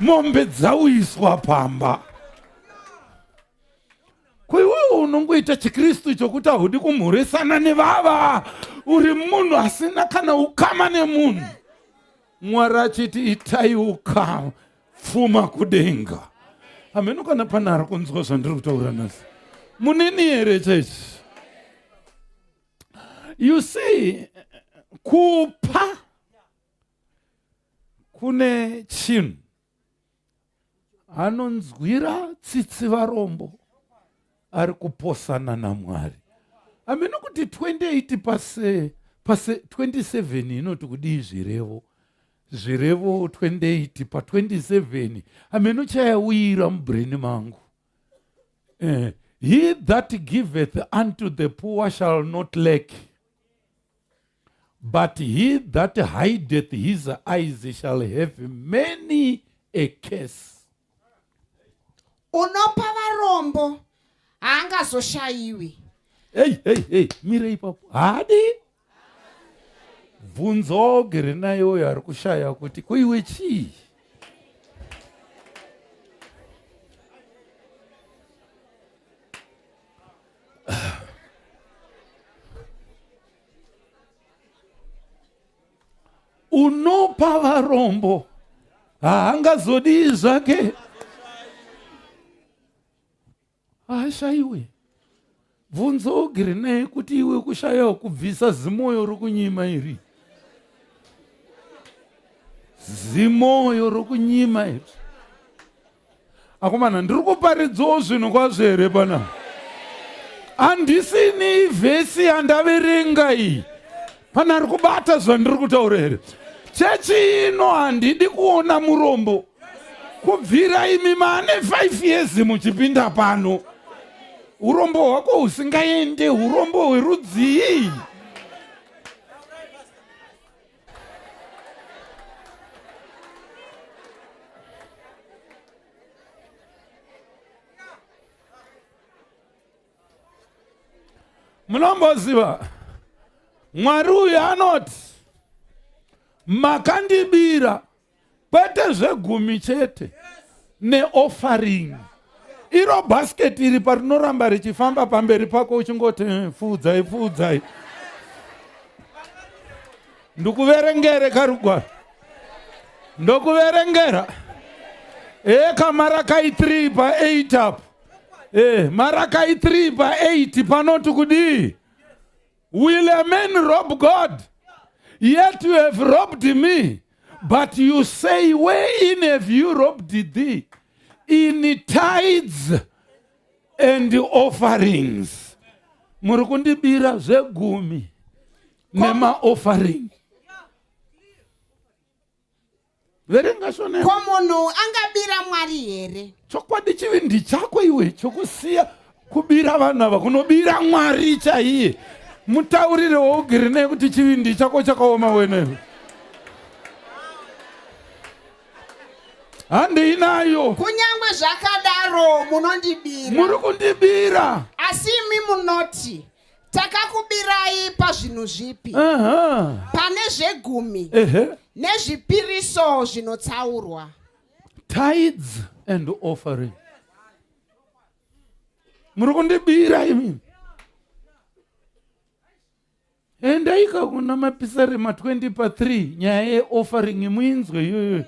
mombe dzauiswa pamba Ko iwewe unongoita chikristu chokuti haudi kumhoresana nevava uri munhu asina kana ukama nemunhu mwari achiti itai ukama pfuma kudenga hameno kana pane ari kunzwa zvandiri kutaura nhasi muneni here chechi you see kupa kune chinhu anonzwira tsitsi varombo ari kuposana namwari hameno kuti 28 pase pase 27 inoti kudii zvirevo zvirevo 28 pa 27 hameno chayauyira mubrain mangu eh, he that giveth unto the poor shall not lack But he that hideth his eyes shall have many a curse. Unopa varombo haangazoshayiwi. Hey, hey, hey, mire ipapo. Haadi? Bvunza ogere naye uyo ari kushaya kuti ko iwe chii? Unopa varombo haangazodii zvake, haashaiwe. Bvunza ugere naye kuti iwe kushayawo kubvisa zimoyo rokunyima iri, zimoyo rokunyima iri. Akomana, ndiri kuparidzawo zvinhu kwazvo here pana? Handisini ivhesi yandaverenga iyi. Pana ari kubata zvandiri kutaura here? Chechi ino handidi kuona murombo. Kubvira imi maane 5 years muchipinda pano. Urombo hwako husingaende, urombo hwerudzii? Munomboziva Mwari uyu anoti makandibira kwete zvegumi chete neoffering iro basket iri parinoramba richifamba pamberi pako uchingoti eh, pfuudzai pfuudzai ndikuverengere karugwaro ndokuverengera eka marakai 3 pa 8 apo e marakai 3 pa 8 panoti kudii will a man rob god yet you have robbed me but you say wherein have you robbed thee in tithes and offerings muri kundibira zvegumi nemaoffering verenga shona ko munhu angabira mwari here chokwadi chivindi chako iwe chokusiya kubira vanhu ava kunobira mwari chaiye mutaurire waugiri naye kuti chivindi chako chakaoma wenewe handei nayo kunyange zvakadaro munondibira muri kundibira asi imi munoti takakubirai pazvinhu zvipi pane zvegumi nezvipiriso zvinotsaurwa tithes and offering muri kundibira imi endaika kuna mapisarema 20 pa 3 nyaya yeoffering muinzwe iyoyo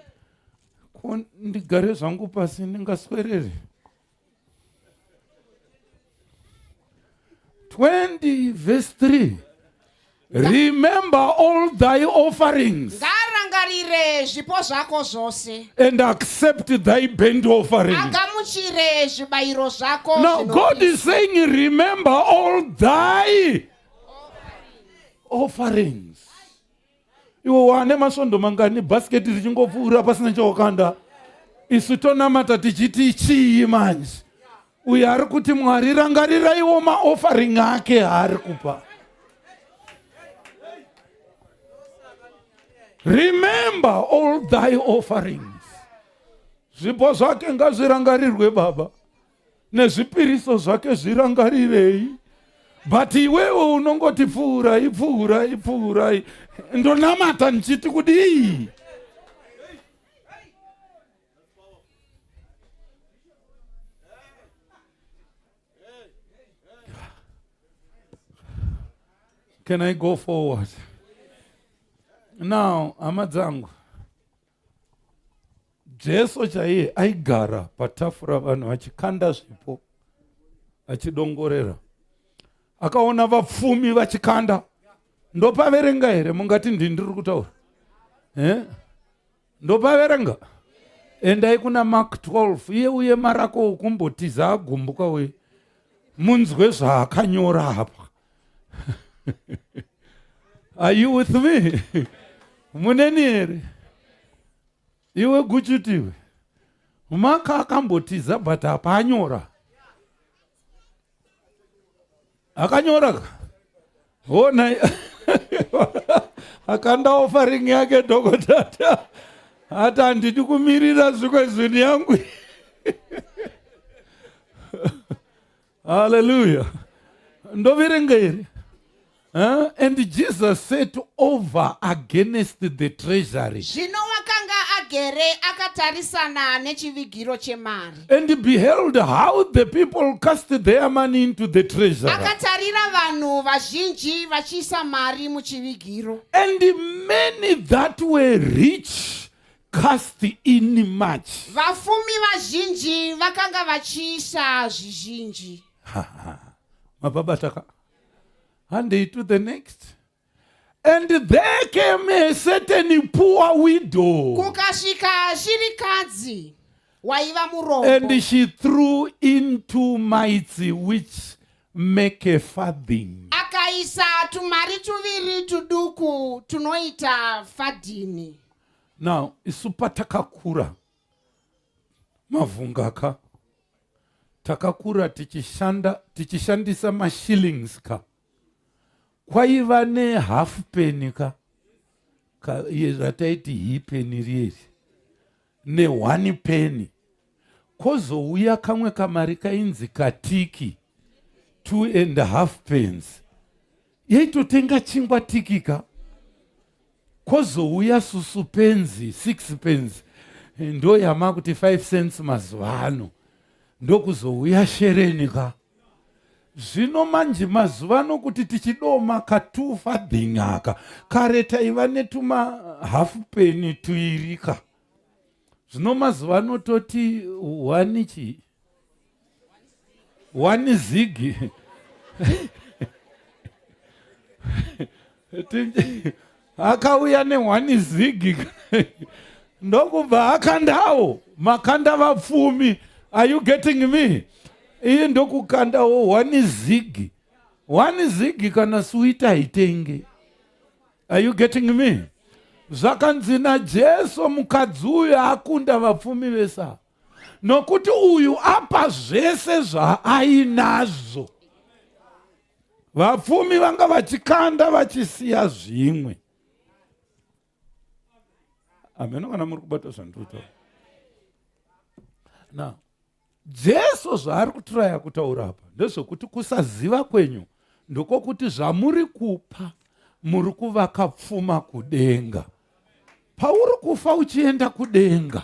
ko ndigare zvangu pasi ndingaswerere 20 verse 3 remember all thy offerings ngaarangarire zvipo zvako zvose and accept thy burnt offering agamuchire zvibayiro zvako now god is saying remember all thy offerings iwe wane masvondo mangani bhasiketi richingopfuura pasina chawakanda isu tonamata tichiti chii manje uyo ari kuti mwari rangariraiwo maoffering ake aari kupa. Remember all thy offerings. Zvipo zvake ngazvirangarirwe baba. Nezvipiriso zvake zvirangarirei. But iwewe unongoti pfuurai pfuurai pfuurai. Ndonamata ndichiti kudii? Can I go forward? Now, hama dzangu, Jesu chaiye aigara patafura vanhu vachikanda zvipo achidongorera. Akaona vapfumi vachikanda. Ndopaverenga here mungati ndini ndiri kutaura? Eh? Ndopaverenga. Endai kuna Mark 12 iye uye Marako ukumbotiza agumbuka uye munzwe zvaakanyora apa. Are you with me? Muneni here? Iwe guchutiwe. Mark akambotiza but apa anyora. Akanyora ka? Ona akanda offering yake dhokotata ati handidi kumirira zviko izvini yangu. Hallelujah. Ndoverenga here? Huh? And Jesus set over against the treasury. Zvino wakanga agere akatarisana nechivigiro chemari. And beheld how the people cast their money into the treasury. Akatarira vanhu vazhinji vachiisa mari muchivigiro. And many that were rich cast in much. Vafumi vazhinji vakanga vachiisa zvizhinji. Mababataka. Handei to the next. And there came a certain poor widow. Kukasvika shirikadzi waiva murombo. And she threw into mites which make a farthing. Akaisa tumari tuviri tuduku tunoita fadhini. Now, isu patakakura mavhunga ka takakura tichishanda tichishandisa mashillings ka kwaiva nehalf penny ka rataiti hipeni rieri neone penny kozouya kamwe kamari kainzi katiki two and half pence yaitotenga chingwa tiki ka kozouya susupenzi six pence ndo yamakuti five cents mazuva ano ndokuzouya shereni ka zvino manje mazuva ano kuti tichidoma katufa dhingaka kare taiva netuma hafu peni tuirika zvino mazuva ano toti one chii one zigi akauya neone zigi ndokubva akandawo makanda vapfumi are you getting me iye ndokukandawo one zigi one zigi kana suita haitenge Are you getting me? Zvakanzi naJesu mukadzi uyu akunda vapfumi vese ava. Nokuti uyu apa zvese zvaainazvo. Vapfumi vanga vachikanda vachisiya zvimwe. Ameno kana muri kubata zvandiri kutaura. Now, Jesu zvaari kutiraya kutaura apa ndezvekuti kusaziva kwenyu ndokokuti zvamuri kupa muri kuvaka pfuma kudenga. Pauri kufa uchienda kudenga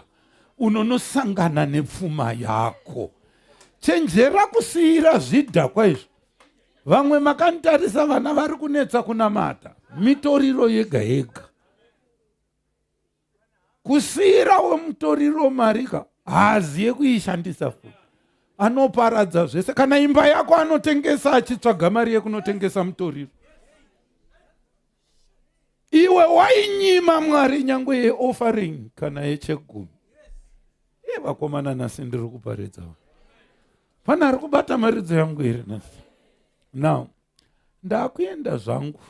unonosangana nepfuma yako. Chenjera kusiyira zvidhakwa izvi. Vamwe makanditarisa vana vari kunetsa kunamata mitoriro yega yega. Kusiira wemutoriro mari ka haaziye kuishandisa futi anoparadza zvese kana imba yako anotengesa achitsvaga mari yekunotengesa mutoriro iwe wainyima mwari nyangwe yeoffering kana yechegumi iye vakomana nhasi ndiri kuparidza pane ari kubata maridzo yangu here nhasi now ndakuenda zvangu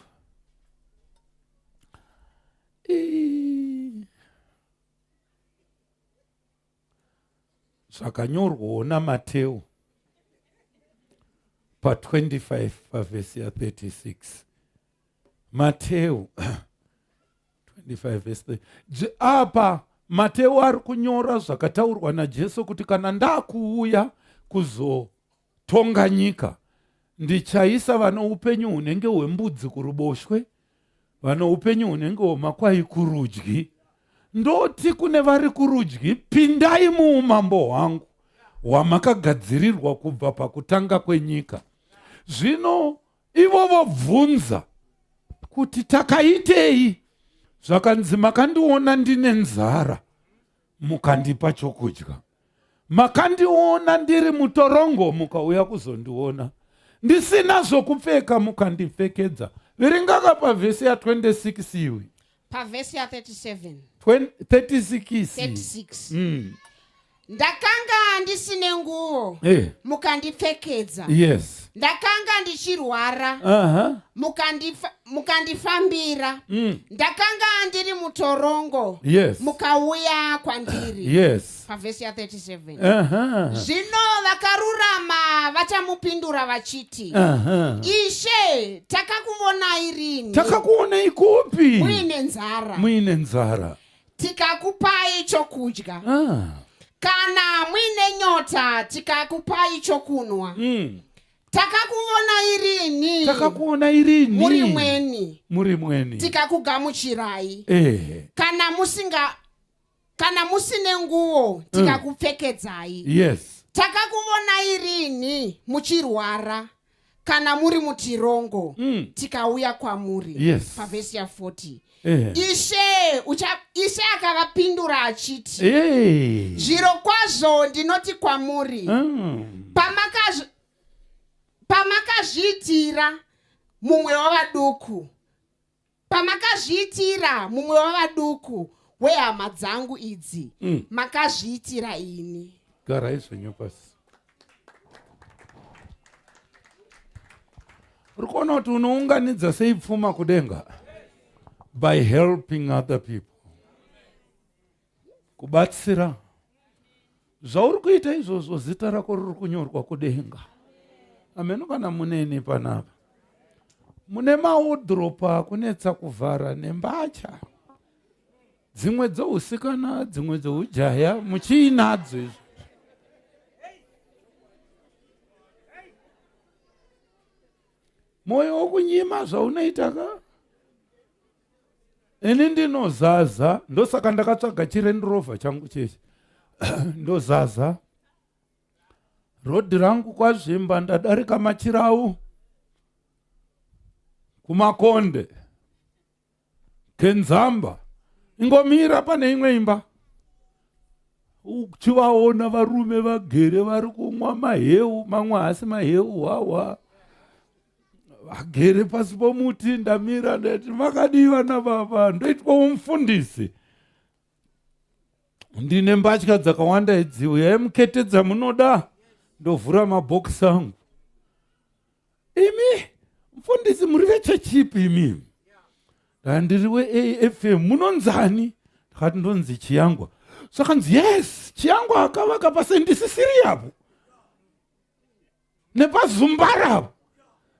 Zvakanyorwawo naMateu pa25 pavhesi ya36. Mateu 25 verse 3. Apa Mateo ari kunyora zvakataurwa naJesu kuti kana ndakuuya kuzotonga nyika ndichaisa vane upenyu hunenge hwembudzi kuruboshwe vane upenyu hunenge hwemakwai kurudyi ndoti kune vari kurudyi pindai muumambo hwangu hwamakagadzirirwa kubva pakutanga kwenyika zvino ivo vobvunza kuti takaitei zvakanzi makandiona ndine nzara mukandipa chokudya makandiona ndiri mutorongo mukauya kuzondiona ndisina zvokupfeka mukandipfekedza verengaka pavhesi ya26 iwe pavhesi ya37 36 36 mm. Ndakanga ndisine nguo hey. Eh. Mukandipfekedza. Yes. Ndakanga ndichirwara. Uh -huh. Mukandifambira. Ndakanga ndiri mutorongo. Yes. Mukauya kwandiri. Yes. Pavhesi ya 37. Uh -huh. Zvino vakarurama vachamupindura vachiti. Uh -huh. Ishe, takakuvonai rini? Takakuonai kupi? Muine nzara. Muine nzara. Tikakupai chokudya. Ah. Kana muine nyota tikakupai chokunwa. Takakuvonai rini? Takakuonai rini? Muri mweni. Muri mweni. Tikakugamuchirai. Eh. Kana musinga kana musine nguo tikakupfekedzai. Yes. Takakuvonai rini muchirwara kana muri mutirongo tikauya kwamuri. Yes. Pavhesi ya 40. Eh. Ishe, ucha, Ishe akavapindura achiti Hey. zviro kwazvo ndinoti kwamuri pamakazviitira mumwe wavaduku pamakazviitira mumwe wavaduku wehama dzangu idzi makazviitira ini. Garai zvenyu pasi. Uri kuona kuti unounganidza sei pfuma kudenga? By helping other people. Kubatsira. Zvauri kuita izvozvo zita rako riri kunyorwa kudenga. Ameno kana muneni panapa. Mune maodropa akunetsa kuvhara nembatya. Dzimwe dzousikana, dzimwe dzoujaya, muchiinadzo izvo. Moyo wokunyima zvaunoita ka? Ini ndinozaza, ndosaka ndakatsvaga chiRand Rover changu chechi. Ndozaza. Rodhi rangu kwaZvimba ndadarika Machirau kuMakonde. Kenzamba ingomira pane imwe imba uchivaona varume vagere vari kumwa maheu mamwe haasi maheu hwahwa vagere pasi pomuti ndamira ndati makadii vana baba ndoitwawo mufundisi ndine mbatya dzakawanda idzi uyai mukete dzamunoda ndovhura mabhokisi angu imi mfundisi muri vechechipi imi ndandiri weafm munonzani ndakati ndonzi chiyangwa zvakanzi yes chiyangwa akavaka pasendisisiri apo nepazumbara apo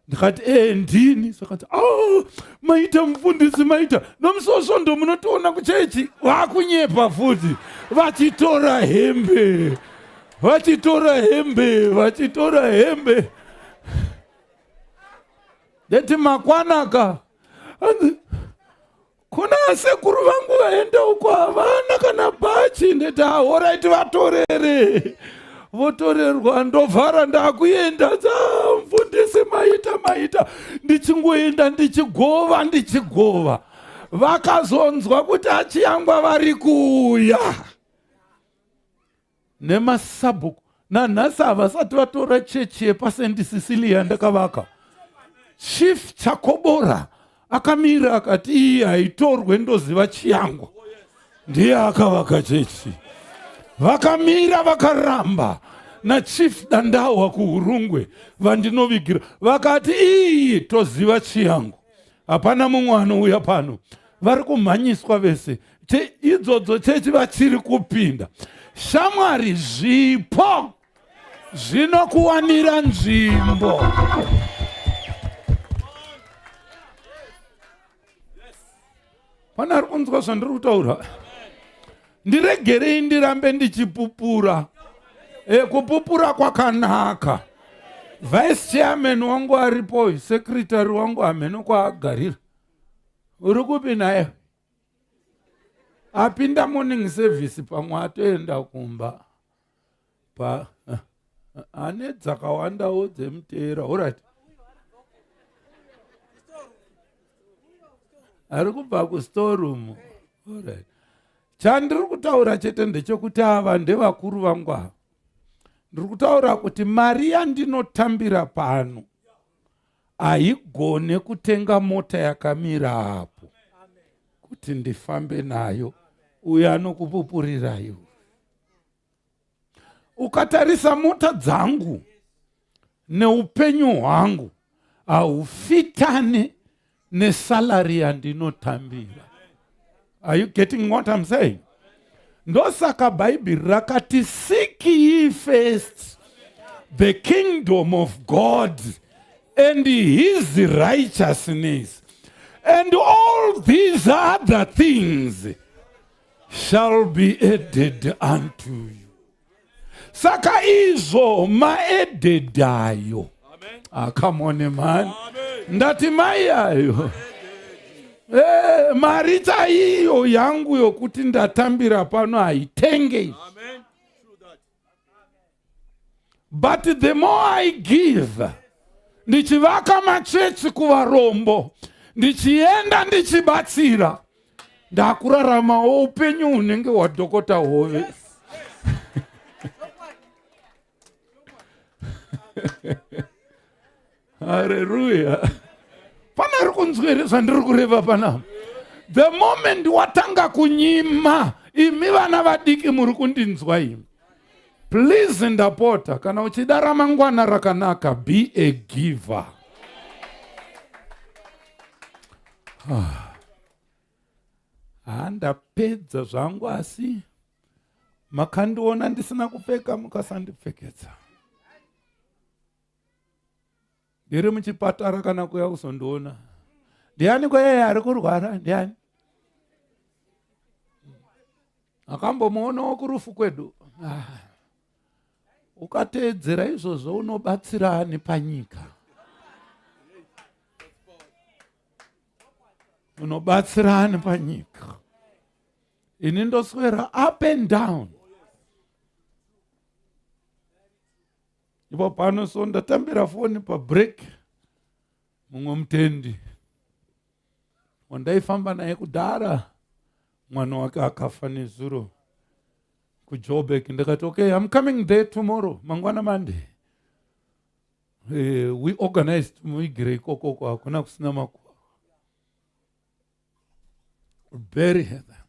ndikati ee ndini zvakanzi o oh, maita mufundisi maita nomusi wosvondo munotiona kuchechi vakunyepa futi vachitora hembe vachitora hembe vachitora hembe ndeti makwanaka hanzi kuna asekuru vangu vaenda uko havana kana bhachi ndeti ahoraiti vatorere votorerwa ndovhara ndakuenda dza mfundisi maita maita ndichingoenda ndichigova ndichigova vakazonzwa kuti achiyangwa vari kuuya nemasabhuku nanhasi havasati vatora chechi yepasendi sicilia ndakavaka chief chakobora akamira akati iyi haitorwe ndoziva chiyangwa ndiye akavaka chechi vakamira vakaramba nachief dandawa kuhurungwe vandinovigira vakati iyi toziva chiyangwa hapana mumwe anouya pano vari kumhanyiswa vese idzodzo chechi vachiri kupinda shamwari zvipo zvinokuwanira nzvimbo Pane ari kunzwa zvandiri kutaura? Ndiregerei ndirambe ndichipupura. E, kupupura kwakanaka. Vice chairman wangu aripo, secretary wangu hameno kwaagarira. Uri kupi naye? Apinda morning service pamwe atoenda kumba. Pa ane dzakawandawo dzemuteera. Alright. Ari kubva kustoreroom. Alright. Chandiri kutaura chete ndechekuti ava ndevakuru vangu ava. Ndiri kutaura kuti mari yandinotambira pano haigone kutenga mota yakamira apo kuti ndifambe nayo. Uyo anokupupurirai. Ukatarisa mota dzangu neupenyu hwangu haufitane nesalary yandinotambira. Are you getting what I'm saying? Ndosaka Bhaibheri rakati seek ye first the kingdom of God and his righteousness and all these other things shall be added unto you. Saka izvo maadded ayo. Ah, come on man. Ndati mai ayo. Eh, mari chaiyo yangu yokuti ndatambira pano haitenge. But the more I give, ndichivaka machechi kuvarombo, ndichienda ndichibatsira, ndakuraramawo upenyu hunenge hwadhokota Hove. Haleluya. Pana ari kunzwa here zvandiri kureva panapa? The moment watanga kunyima, imi vana vadiki muri kundinzwa imi. Please ndapota, kana uchida ramangwana rakanaka, be a giver. Ah, ndapedza zvangu asi makandiona ndisina kupfeka mukasandipfekedza. Ndiri muchipatara kana kuya kuzondiona. Ndiani kweye ari kurwara? Ndiani? Akambomuonawo kurufu kwedu. Ah. Ukateedzera izvozvo unobatsira ani panyika? Unobatsira ani panyika? Ini ndoswera up and down. Ipo pano so ndatambira foni pabreak, mumwe mutendi wandaifamba naye kudhara, mwana wake akafa nezuro kuJoburg. Ndakati okay, I'm coming there tomorrow, mangwana Monday. We organized muigire ikokoko, hakuna kusina makuva. Bury her there.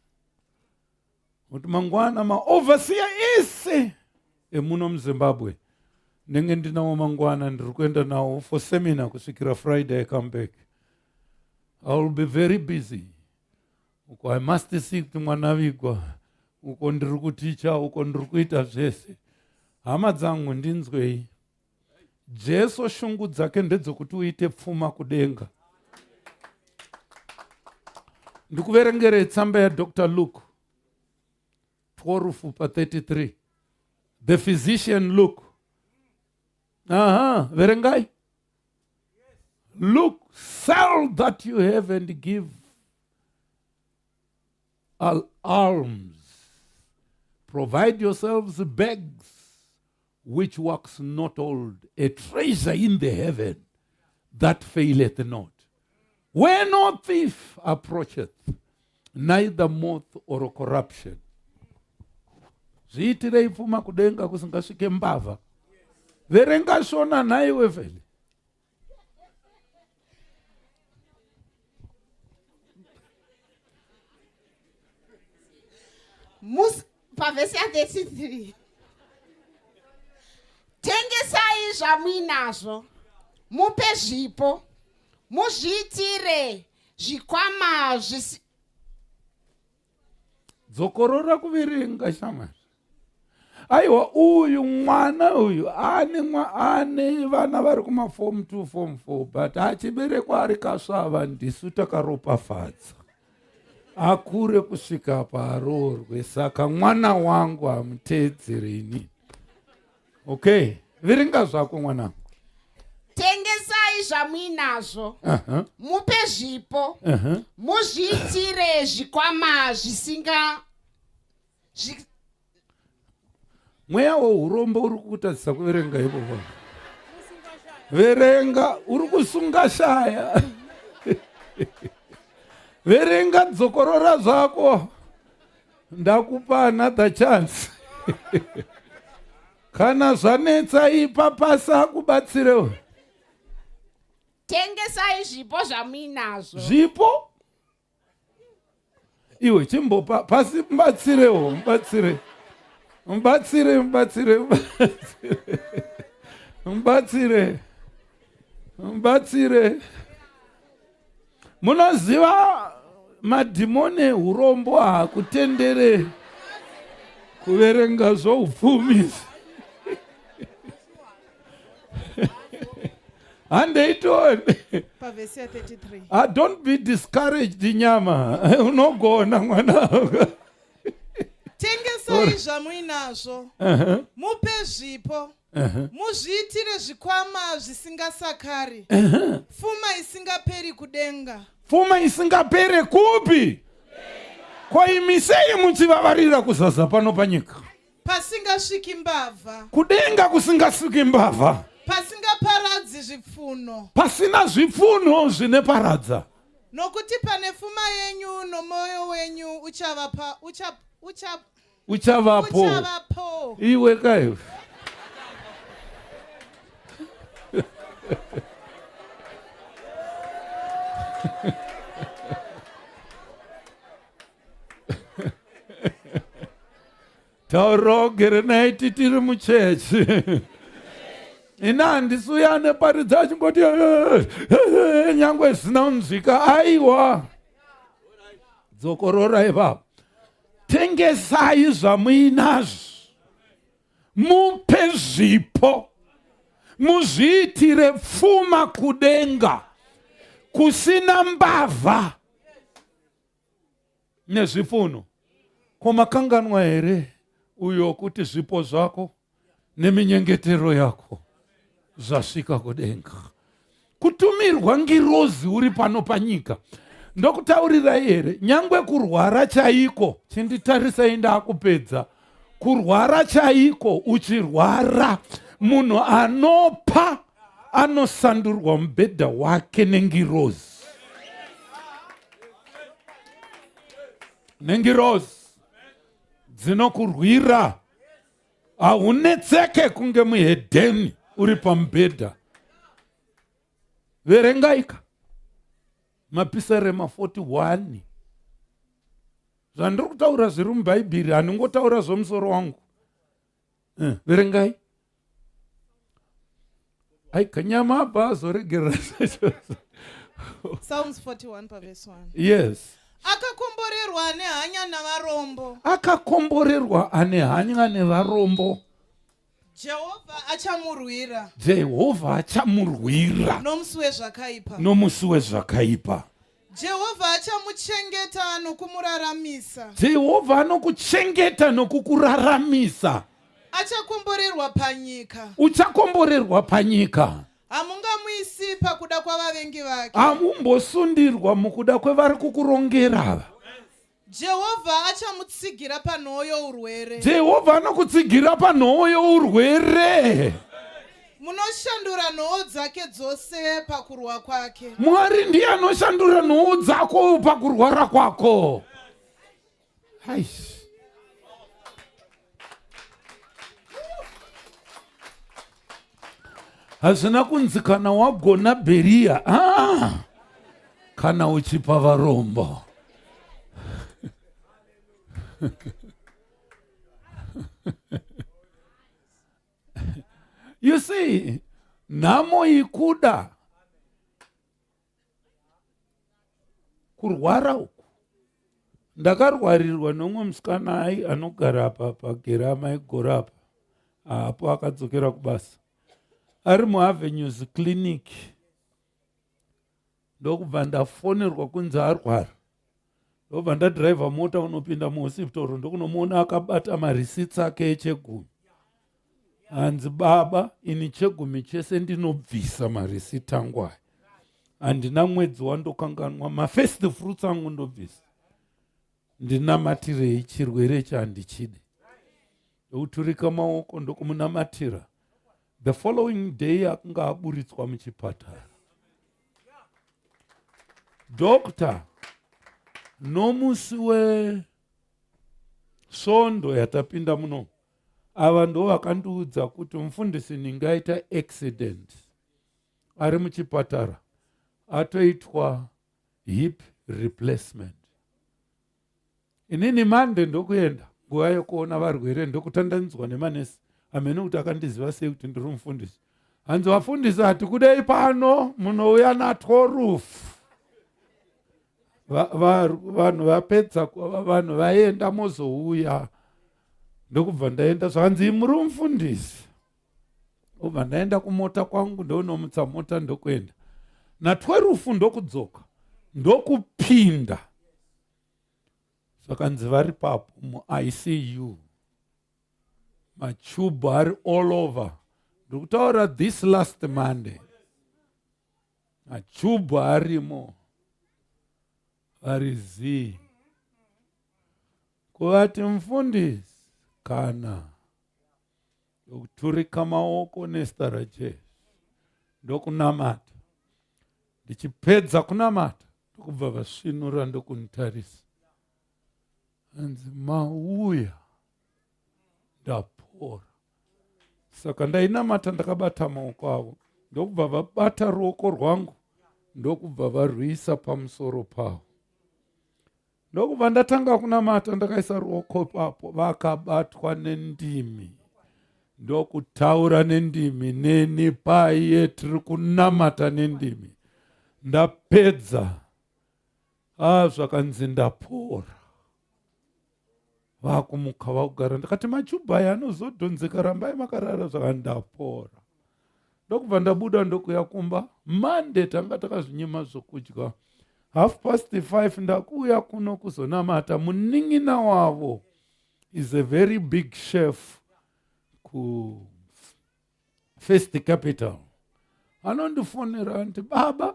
Kuti mangwana maoverseer ese emuno muZimbabwe ndenge ndinawo mangwana, ndiri kuenda nawo for seminar kusvikira Friday I come back. I will be very busy. Uko I must see kuti mwana avigwa, uko ndiri kuticha, uko ndiri kuita zvese. Hama dzangu ndinzwei. Jesu shungu dzake ndedzokuti uite pfuma kudenga. Ndikuverengere tsamba yaDr. Luke 12 pa 33. The physician Luke. Aha, verengai. Look, sell that you have and give alms. Provide yourselves bags which wax not old, a treasure in the heaven that faileth not, where no thief approacheth, neither moth or corruption. Zviitirei pfuma kudenga kusingasvike mbavha. Verenga shona nhaiwe vhele. Pavhesi ya33, tengesai zvamuinazvo mupe zvipo, muzviitire zvikwama zvisi. Dzokorora kuverenga shamwari. Aiwa, uyu mwana uyu ane vana vari kumafom 2 form 4, but achiberekwa ari kasvava, ndisu takaropafadza. Akure kusvika paaroorwe saka mwana wangu hamuteedzere ini. Okay, verenga zvako mwanangu. Tengesai zvamuinazvo uh -huh. Mupe zvipo uh -huh. Muzviitire zvikwama zvisinga zvi... Mweya weurombo uri kukutadzisa kuverenga ipopo. Verenga, uri kusunga shaya. Verenga, dzokorora zvako. Ndakupa another chance. Kana zvanetsa ipa pasi akubatsirewo. Tengesai zvipo zvamuinazvo. Zvipo? Iwe chimbopa pasi mubatsirewo, mubatsire. Mubatsire, mubatsire, mubatsire. Mubatsire. Mubatsire. Munoziva madhimoni ehurombo haakutendere kuverenga zvoupfumi. Handei tione. Pavhesi ya 33. Ah, don't be discouraged nyama. Unogona mwana. Tengesai zvamuinazvo. Mupe zvipo. Muzviitire zvikwama zvisingasakari. Pfuma isingaperi kudenga. Pfuma isingapere kupi? Ko imi sei muchivavarira kuzaza pano panyika? Pasingasviki mbavha. Kudenga kusingasviki mbavha. Pasingaparadzi zvipfuno. Pasina zvipfuno zvine paradza. Nokuti pane fuma yenyu nomwoyo wenyu uchava pa, ucha, ucha, uchavapo. Uchavapo. Iwe kaiwe. Taurogere naiti tiri muchechi. Ini handisi uya aneparidza achingoti eh, eh, eh, nyangwe zvisina kunzwika aiwa. Dzokorora ipapo. Tengesai zvamuinazvo. Mupe zvipo. Muzviitire pfuma kudenga kusina mbavha nezvifuno. Ko makanganwa here uyo kuti zvipo zvako neminyengetero yako zvasvika kudenga? Kutumirwa ngirozi uri pano panyika. Ndokutaurirai here, nyangwe kurwara chaiko, chinditarisai ndakupedza. Kurwara chaiko, uchirwara, munhu anopa anosandurwa mubhedha wake nengirozi. Nengirozi dzinokurwira. Haunetseke kunge muhedheni uri pamubhedha. Verengaika Mapisarema 41. Zvandiri kutaura zviri muBhaibheri, handingotaura zvomusoro wangu. Eh, verengai. Ai kanyama apa azoregerera. Psalms 41 paverse 1. Yes. Akakomborerwa ane hanya navarombo. Akakomborerwa ane hanya nevarombo. Jehovha achamurwira. Jehovha achamurwira. Nomusi wezvakaipa. Nomusi wezvakaipa. Jehovha achamuchengeta nokumuraramisa. Jehovha anokuchengeta nokukuraramisa. Achakomborerwa panyika. Uchakomborerwa panyika. Hamungamuisi pakuda kwavavengi vake. Hamumbosundirwa mukuda kwevari kukurongera ava. Jehovha achamutsigira panhoo yourwere. Jehovha anokutsigira panhoo yourwere. Munoshandura nhoo dzake dzose pakurwa kwake. Mwari ndiye anoshandura nhoo dzako pakurwara kwako. Aish. Hazvina kunzi kana wagona Bheria, ah, kana uchipa varombo. You see, nhamo ikuda kurwara uku. Ndakarwarirwa neumwe musikana ai anogara apa pagera amai gora apa apo akadzokera kubasa ari muavenues clinic ndokubva ndafonerwa kunzi arwara. Ndobva ndadhiraivha mota unopinda muhosipitoro ndokunomuona akabata marisits ake echegumi. Hanzi baba, ini chegumi chese ndinobvisa marisiti angu aya. Handina mwedzi wandokanganwa, mafirst fruits angu ndobvisa. Ndinamatirei chirwere ichi handichide. Ndokuturika maoko ndokumunamatira. The following day akanga aburitswa muchipatara. Doctor nomusi wesvondo yatapinda muno ava ndo vakandiudza kuti mufundisi ninge aita accident ari muchipatara atoitwa hip replacement. Inini Monday ndokuenda nguva yekuona varwere ndokutandanidzwa nemanesi hameno kuti akandiziva sei kuti ndiri mufundisi. Hanzi vafundisi hatikudei pano munouya natworufu. Vanhu vapedza vanhu vaenda mozouya ndokubva ndaenda zvanzi muri mufundisi. Obva ndaenda kumota kwangu ndonomutsa mota ndokuenda na12 ndokudzoka ndokupinda zvakanzi vari papo muICU machubhu ari all over ndikutaura this last Monday machubhu arimo vari zii kuvati mufundisi kana ndokuturika maoko nezita raJesu ndokunamata. Ndichipedza kunamata ndokubva vasvinura ndokunditarisa, hanzi mauya ndapora. Saka ndainamata ndakabata maoko avo ndokubva vabata ruoko rwangu ndokubva varwisa pamusoro pavo. Ndokubva ndatanga kunamata ndakaisa ruoko ipapo, vakabatwa nendimi ndokutaura nendimi neni paye tiri kunamata nendimi. Ndapedza zvakanzi ndapora. Vakumuka vakugara, ndikati machubhu aya anozodhonzeka, rambai makarara. Zvakanzi ndapora. Ndokubva ndabuda ndokuya kumba. Monday tanga takazvinyima zvokudya. 5:30 ndakuuya kuno kuzonamata. Munin'ina wavo is a very big chef ku First Capital. Anondifonera anti baba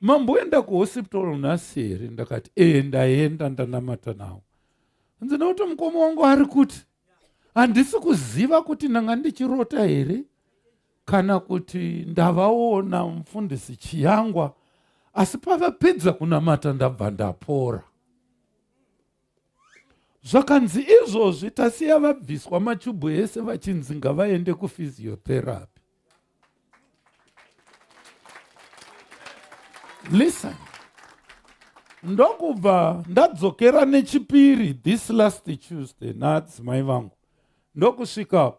mamboenda kuhospital nhasi here? Ndakati ndaenda ndanamata nawo. Hanzi nekuti mukoma wangu ari kuti handisi kuziva kuti ndanga ndichirota here kana kuti ndavaona mufundisi Chiyangwa, asi pavapedza kunamata ndabva ndapora. Zvakanzi izvozvi tasiya vabviswa machubhu ese vachinzi ngavaende kuphysiotherapy. Listen, ndokubva ndadzokera nechipiri this last Tuesday naadzimai vangu ndokusvikapo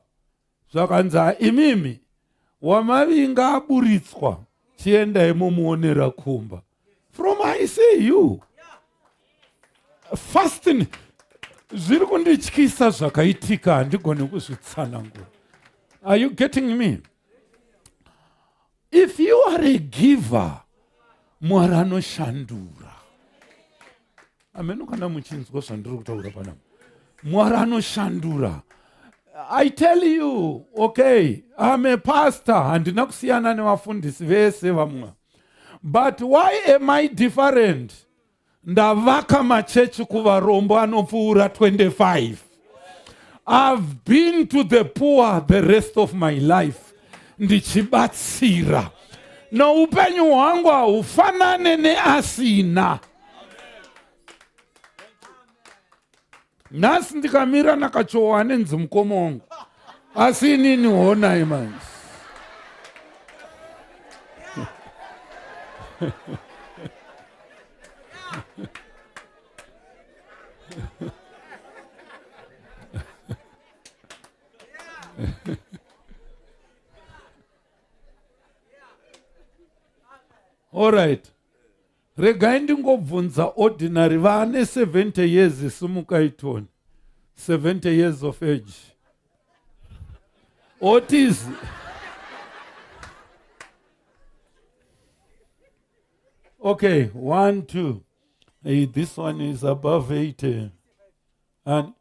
zvakanzi imimi wamavinga aburitswa chiendai momuonera kumba. From ICU fasting zviri kundityisa zvakaitika handigoni kuzvitsanangura. Are you getting me? If you are a giver, Mwari anoshandura. Ameno kana muchinzwa zvandiri kutaura panapa. Mwari anoshandura. I tell you, okay, I'm a pastor, handina kusiyana nevafundisi vese vamwe. But why am I different? Ndavaka machechi kuvarombo anopfuura 25. I've been to the poor the rest of my life. Ndichibatsira. Noupenyu hwangu haufanane neasina. Nhasi ndikamira nakachowa anenzi mukoma wangu. Asi inini honai manje. All right. Regai ndingobvunza ordinary vane 70 years simukai toni. 70 years of age. Otis. Okay, 1 2. Hey, this one is above 80. And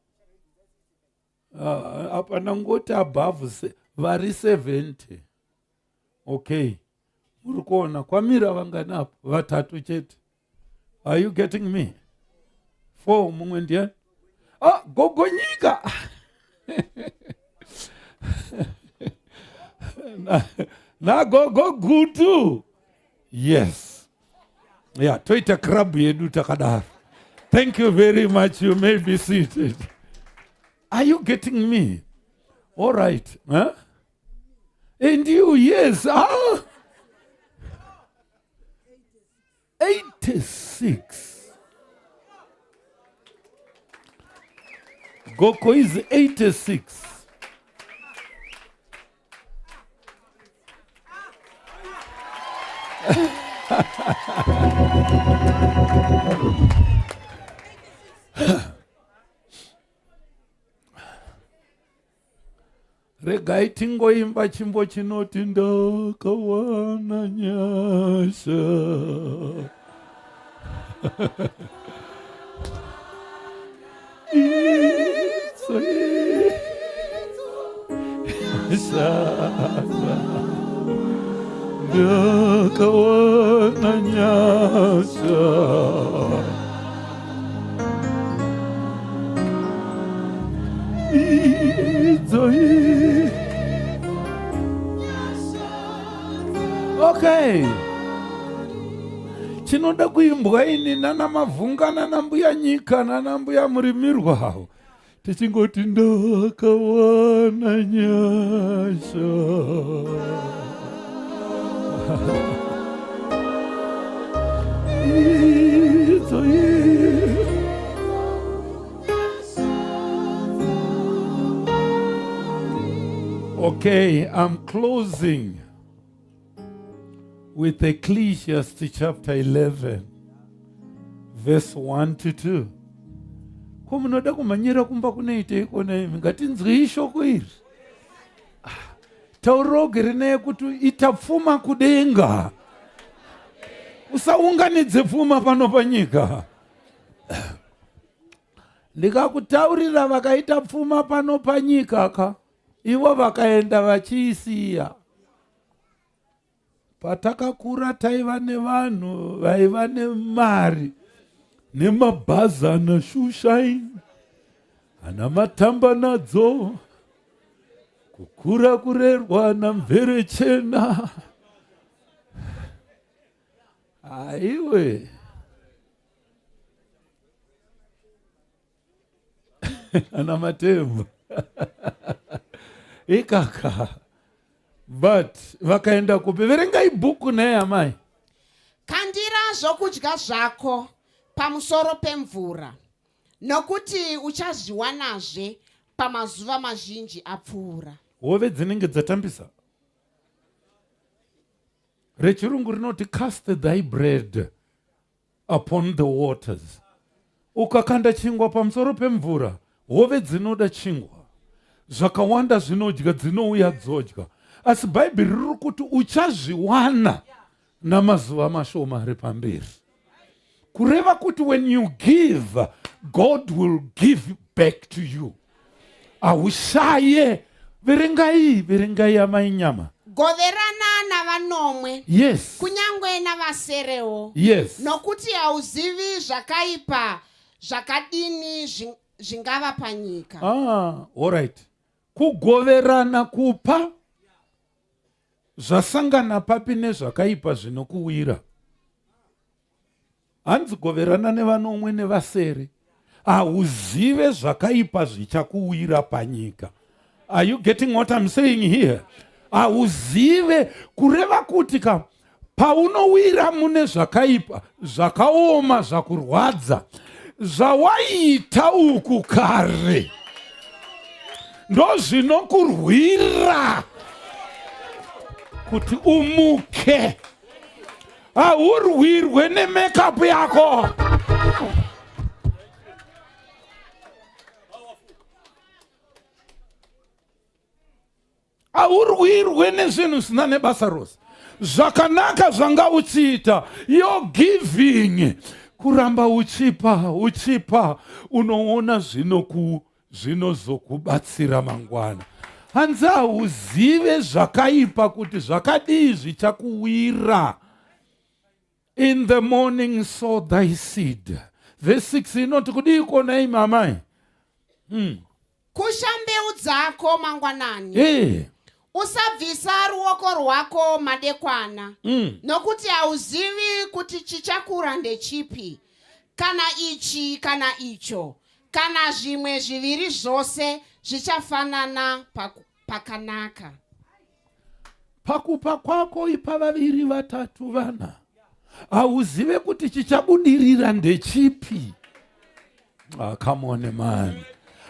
apa ndangoti above vari 70. Okay. Muri kuona kwamira vangani apo? Vatatu chete. Are you getting me? Four mumwe ndiani? Ah, gogo nyika. Nagogo gutu. Yes. Yeah, toita club yedu takadaro. Thank you very much. You may be seated. Are you getting me? All right. Huh? And you, yes. Ah. 86. Goko is 86. Regai tingoimba chimbo chinoti ndakawana nyasha. Idzo nyasha ndakawana nyasha. Idzo Okay. Chinoda kuimbwa ini nana Mavhunga nana Mbuya Nyika nana Mbuya Murimirwa avo. Tichingoti ndakawana nyasha. Idzo Okay, I'm closing with Ecclesiastes chapter 11, verse 1 to 2. Ko munoda kumhanyira kumba kunoiteiko naimi? Ngatinzwei shoko iri. Ah, taurira ugere naye kuti ita pfuma kudenga. Usaunganidze pfuma pano panyika. Ndikakutaurira vakaita pfuma pano panyika ka, ivo vakaenda vachiisiya. Patakakura taiva nevanhu vaiva nemari nemabhazi ana shushaini ana matamba nadzo kukura kurerwa namvere chena aiwe ana matemba ikaka but vakaenda kupi verengai bhuku naye amai Kandira zvokudya zvako pamusoro pemvura, nokuti uchazviwanazve pamazuva mazhinji apfuura. Hove dzinenge dzatambisa. Rechirungu rinoti cast thy bread upon the waters. Ukakanda chingwa pamusoro pemvura, hove dzinoda chingwa. Zvakawanda zvinodya dzinouya dzodya. Asi Bhaibheri riri kuti uchazviwana namazuva mashoma ari pamberi. Kureva kuti when you give, God will give back to you. Haushaye. Verengai, verengai amai nyama. Goverana navanomwe. Yes. Kunyangwe navaserewo. Yes. Nokuti hauzivi zvakaipa zvakadini zvingava panyika. Ah, all right. Kugoverana kupa zvasangana papi nezvakaipa zvinokuwira? Hanzi goverana nevanomwe nevasere. Hauzive zvakaipa zvichakuwira panyika. Are you getting what I'm saying here? Hauzive kureva kuti ka paunowira mune zvakaipa zvakaoma zvakurwadza zvawaiita uku kare ndozvinokurwira kuti umuke haurwirwe nemekapu yako haurwirwe nezvinhu zvisina nebasa rose zvakanaka zvanga uchiita your giving. Kuramba uchipa uchipa unoona zvinoku zvinozokubatsira mangwana. Hanzi hauzive zvakaipa kuti zvakadii zvichakuwira. In the morning sow thy seed. Verse 6 inoti kudii kona imi amai? Kusha mbeu dzako mangwanani. Hey. Eh. Usabvisa ruoko rwako madekwana. Nokuti hauzivi kuti chichakura ndechipi, kana ichi kana icho, kana zvimwe zviviri zvose zvichafanana pakanaka. Pakupa kwako ipa vaviri vatatu vana. Hauzive kuti chichabudirira ndechipi. Ah, come on man.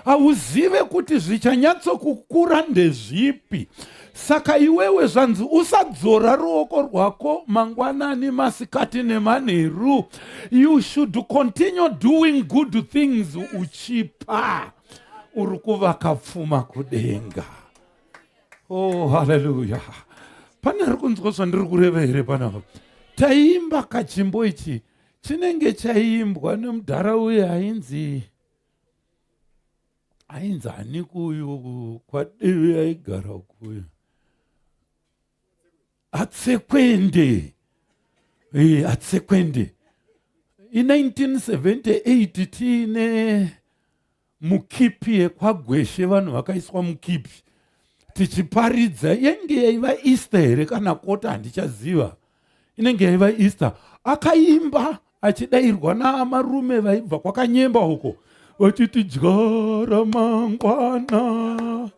Hauzive kuti zvichanyatsokukura ndezvipi. Saka iwewe zvanzi usadzora ruoko rwako mangwanani, masikati nemanheru. You should continue doing good things uchipa. Uri kuvaka pfuma kudenga. Oh, haleluya. Pane ari kunzwa zvandiri kureva here panapa? Taimba kachimbo ichi chinenge chaiimbwa nemudhara uye ainzi ainzi ani kuyu kwadevi aigara kuyu atsekwende e, atsekwende i1978 tiine mukipi yekwagweshe vanhu vakaiswa mukipi tichiparidza yenge yaiva easter here kana kota handichaziva inenge yaiva easter akaimba achidairwa naamarume vaibva kwakanyemba uko vachiti dyara mangwana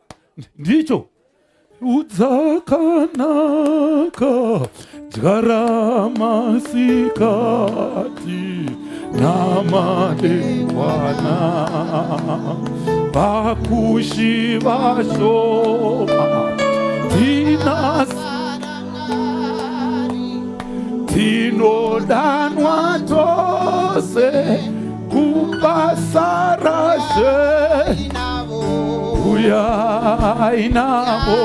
ndicho udzakanaka dyara masikati namadekwana vakushi vashoma tinas tinodanwa tose kubasa rashe uyai navo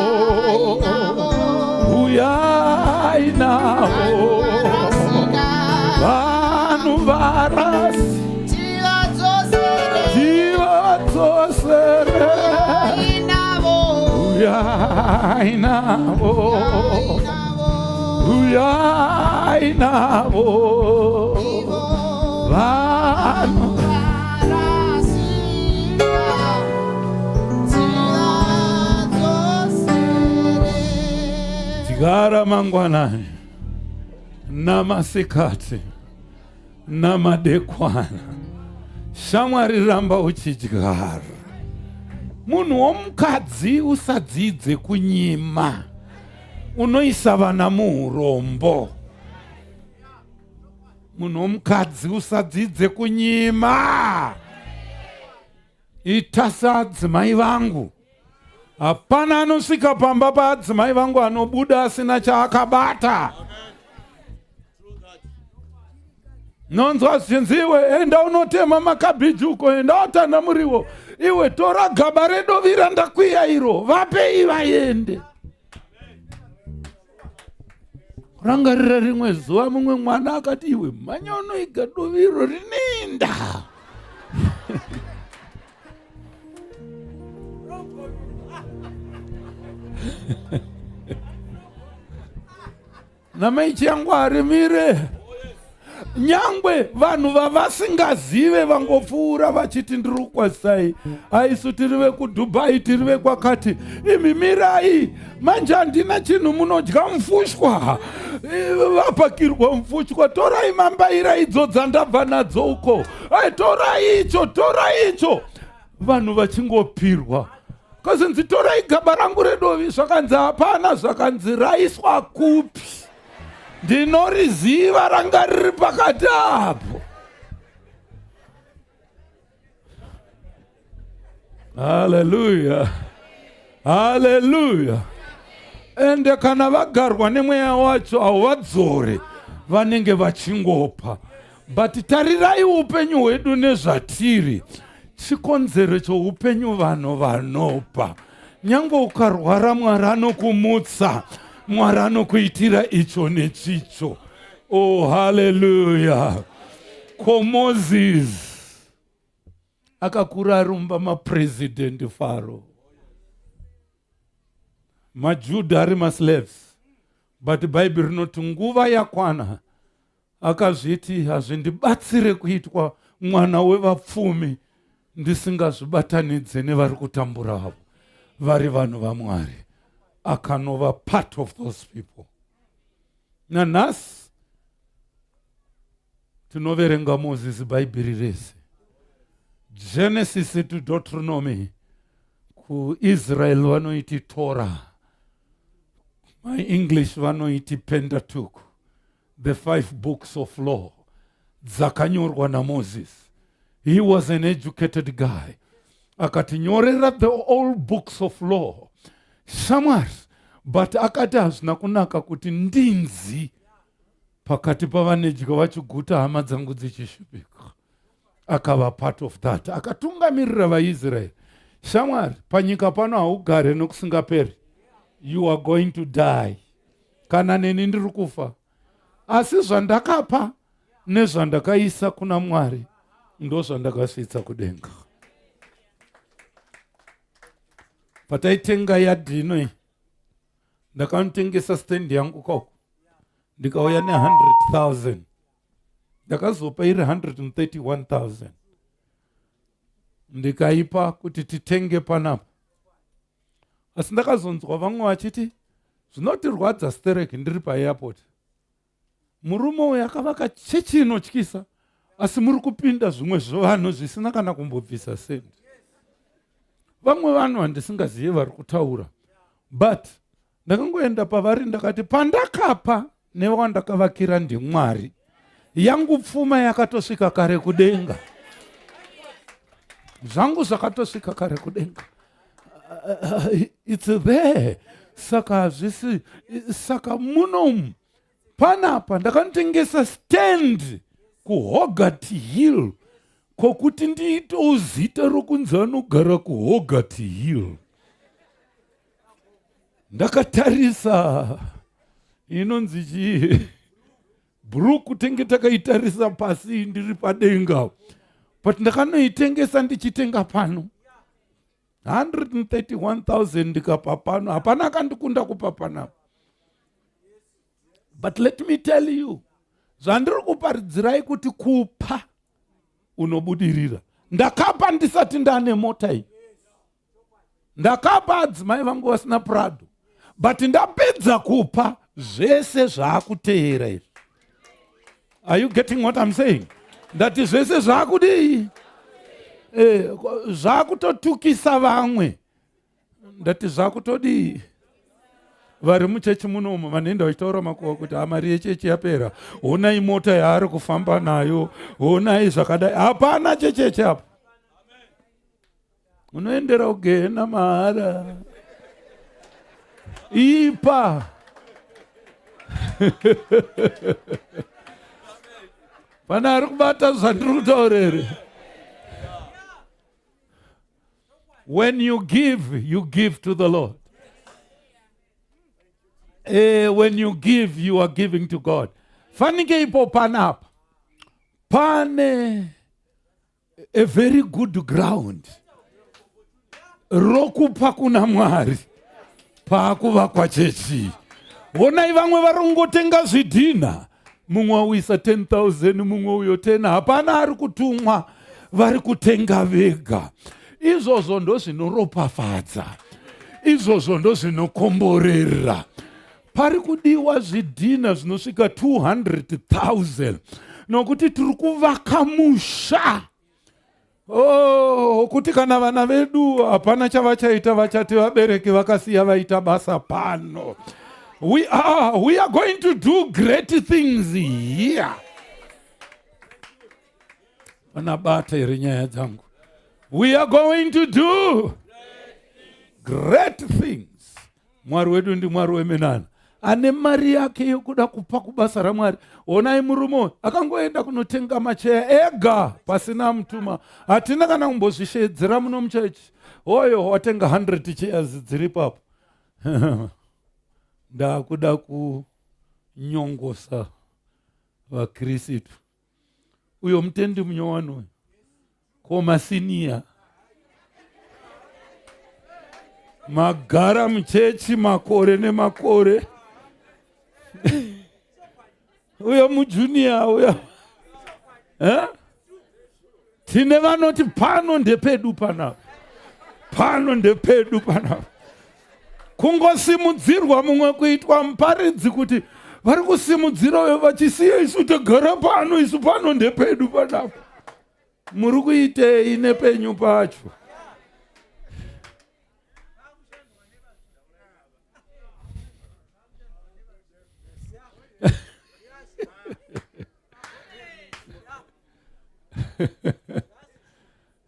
uyai navo vanhu varasi tivadzosere uyai navo uyai navo vanhu dyara mangwanani namasikati namadekwana shamwari ramba uchidyara munhu womukadzi usadzidze kunyima unoisa vana muurombo munhu womukadzi usadzidze kunyima ita saadzimai vangu hapana anosvika pamba paadzimai vangu anobuda asina chaakabata nonzwa zvichinzi iwe enda unotema makabhiji uko enda watanda muriwo iwe tora gaba redovi randakwiya iro vapei vaende rangarira rimwe zuva mumwe mwana akati iwe mhanya unoiga dovi iro rinenda namai chiyangu harimire nyangwe vanhu vavasingazive vangopfuura vachiti ndiri kukwazisai aisu tiri vekudubai tiri vekwakati imi mirai manje handina chinhu munodya mufushwa vapakirwa mufushwa torai mambaira idzo dzandabva nadzo uko torai icho torai icho vanhu vachingopirwa kazinzi torai gaba rangu redovi zvakanzi hapana zvakanzi raiswa kupi ndinoriziva ranga riri pakati apo haleluya haleluya ende kana vagarwa nemweya wacho hauvadzore vanenge vachingopa but tarirai upenyu hwedu nezvatiri chikonzero choupenyu vanhu vanopa nyange ukarwara mwari anokumutsa mwari anokuitira icho nechicho oh haleluya. Ko Moses akakura ari mumba mapresident Faro. MaJudha ari maslaves. But Bhaibheri rinoti nguva yakwana akazviti hazvindibatsire kuitwa mwana wevapfumi ndisingazvibatanidze nevari kutambura avo vari vanhu vaMwari. Akanova part of those people. Nanhasi tinoverenga Moses Bhaibheri rese, Genesis to Deuteronomy. KuIsrael vanoiti Torah, my English vanoiti Pentateuch, the 5 books of law dzakanyorwa naMoses. He was an educated guy. Akatinyorera the all books of law, shamwari. But akati hazvina kunaka kuti ndinzi pakati pavanedya vachiguta, hama dzangu dzichishupika. Akava part of that, akatungamirira vaIsraeri. Shamwari, panyika pano haugare nokusingaperi. You are going to die. Kana neni ndiri kufa, asi zvandakapa nezvandakaisa kuna Mwari ndo zvandakasvitsa kudenga. Pataitenga yadhi ino, ndakanotengesa stand yangu koko, ndikauya ne100,000. Ndakazopa iri 131,000, ndikaipa kuti titenge panapa. Asi ndakazonzwa vamwe vachiti zvinotirwadza stereki. Ndiri paairport, murume uyu akavaka chechi inotyisa, asi muri kupinda zvimwe zvevanhu zvisina kana kumbobvisa sendi. Vamwe vanhu vandisingazivi vari kutaura, but ndakangoenda pavari, ndakati pandakapa newandakavakira ndiMwari. Yangu pfuma yakatosvika kare kudenga, zvangu zvakatosvika kare kudenga. It's there. Saka hazvisi saka munomu panapa ndakanotengesa stand kuHogarth Hill kwokuti ndiitewo zita rokunzi anogara kuHogarth Hill. Ndakatarisa inonzi chii, Brook, tenge takaitarisa pasi ndiri padenga, but ndakanoitengesa ndichitenga pano 131,000, ndikapa pano. Hapana akandikunda kupa panapa. But let me tell you, zvandiri kuparidzirai kuti kupa unobudirira. Ndakapa ndisati ndane mota iyi. Ndakapa adzimai vangu vasina Prado, but ndapedza kupa, zvese zvaakuteera izvi. Are you getting what I'm saying? Ndati zvese zvaakudii? Zvakutotukisa vamwe. Ndati zvakutodii? Vari muchechi munomu vanoenda vachitaura makuva kuti hamari yechechi yapera, honai mota yaari kufamba nayo, honai zvakadai. Hapana chechechi apo, unoendera kugehena mahara. Ipa. Pane ari kubata zvandiri kutaura here? When you give, you give to the Lord. When you give, you are giving to God. Fanike ipo panapa pane a very good ground rokupa kuna Mwari paakuvakwa chechi. Honai vamwe vari kungotenga zvidhina, mumwe auisa 10,000, mumwe uyo 10. Hapana ari kutumwa, vari kutenga vega. Izvozvo ndo zvinoropafadza, izvozvo ndo zvinokomborera. Pari kudiwa zvidhina zvinosvika 200,000 nokuti tiri kuvaka musha. Oh, kuti kana vana vedu hapana chavachaita, vachati vabereki vakasiya vaita basa pano. We are going to do great things here. Vanabata here nyaya dzangu? We are going to do great things. Mwari wedu ndiMwari weminana. Ane mari yake yokuda kupa kubasa raMwari, onai murume uyu akangoenda kunotenga macheya ega pasina mutuma. Hatina kana kumbozvishedzera muno muchechi. Oyo watenga 100 chairs dziri papo. Ndakuda kunyongosa vaKristu. Uyo mutendi munyowani uyo. Ko masiniya. Magara muchechi makore nemakore. Uyo mujunior uyo. Eh? Tine vanoti pano ndepedu panapa. Pano ndepedu panapa. Kungosimudzirwa mumwe kuitwa muparidzi kuti vari kusimudzira uyo vachisiya isu tagara pano isu pano ndepedu panapa. Muri kuitei nepenyu pacho?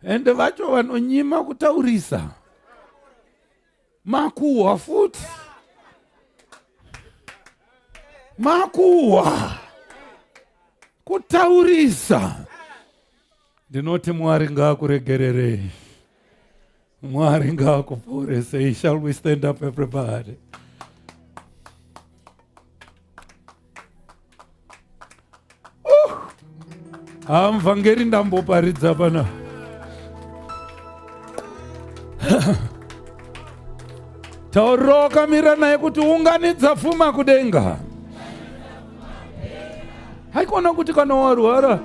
Ende vacho vanonyima kutaurisa makuhwa futi makuhwa kutaurisa. Ndinoti Mwari ngaakuregererei, Mwari ngaakuporesei. Shall we stand up everybody? Ha muvhangeri ndamboparidza pana. Taurira wakamira naye kuti unganidza pfuma kudenga. Haikona kuti kana warwara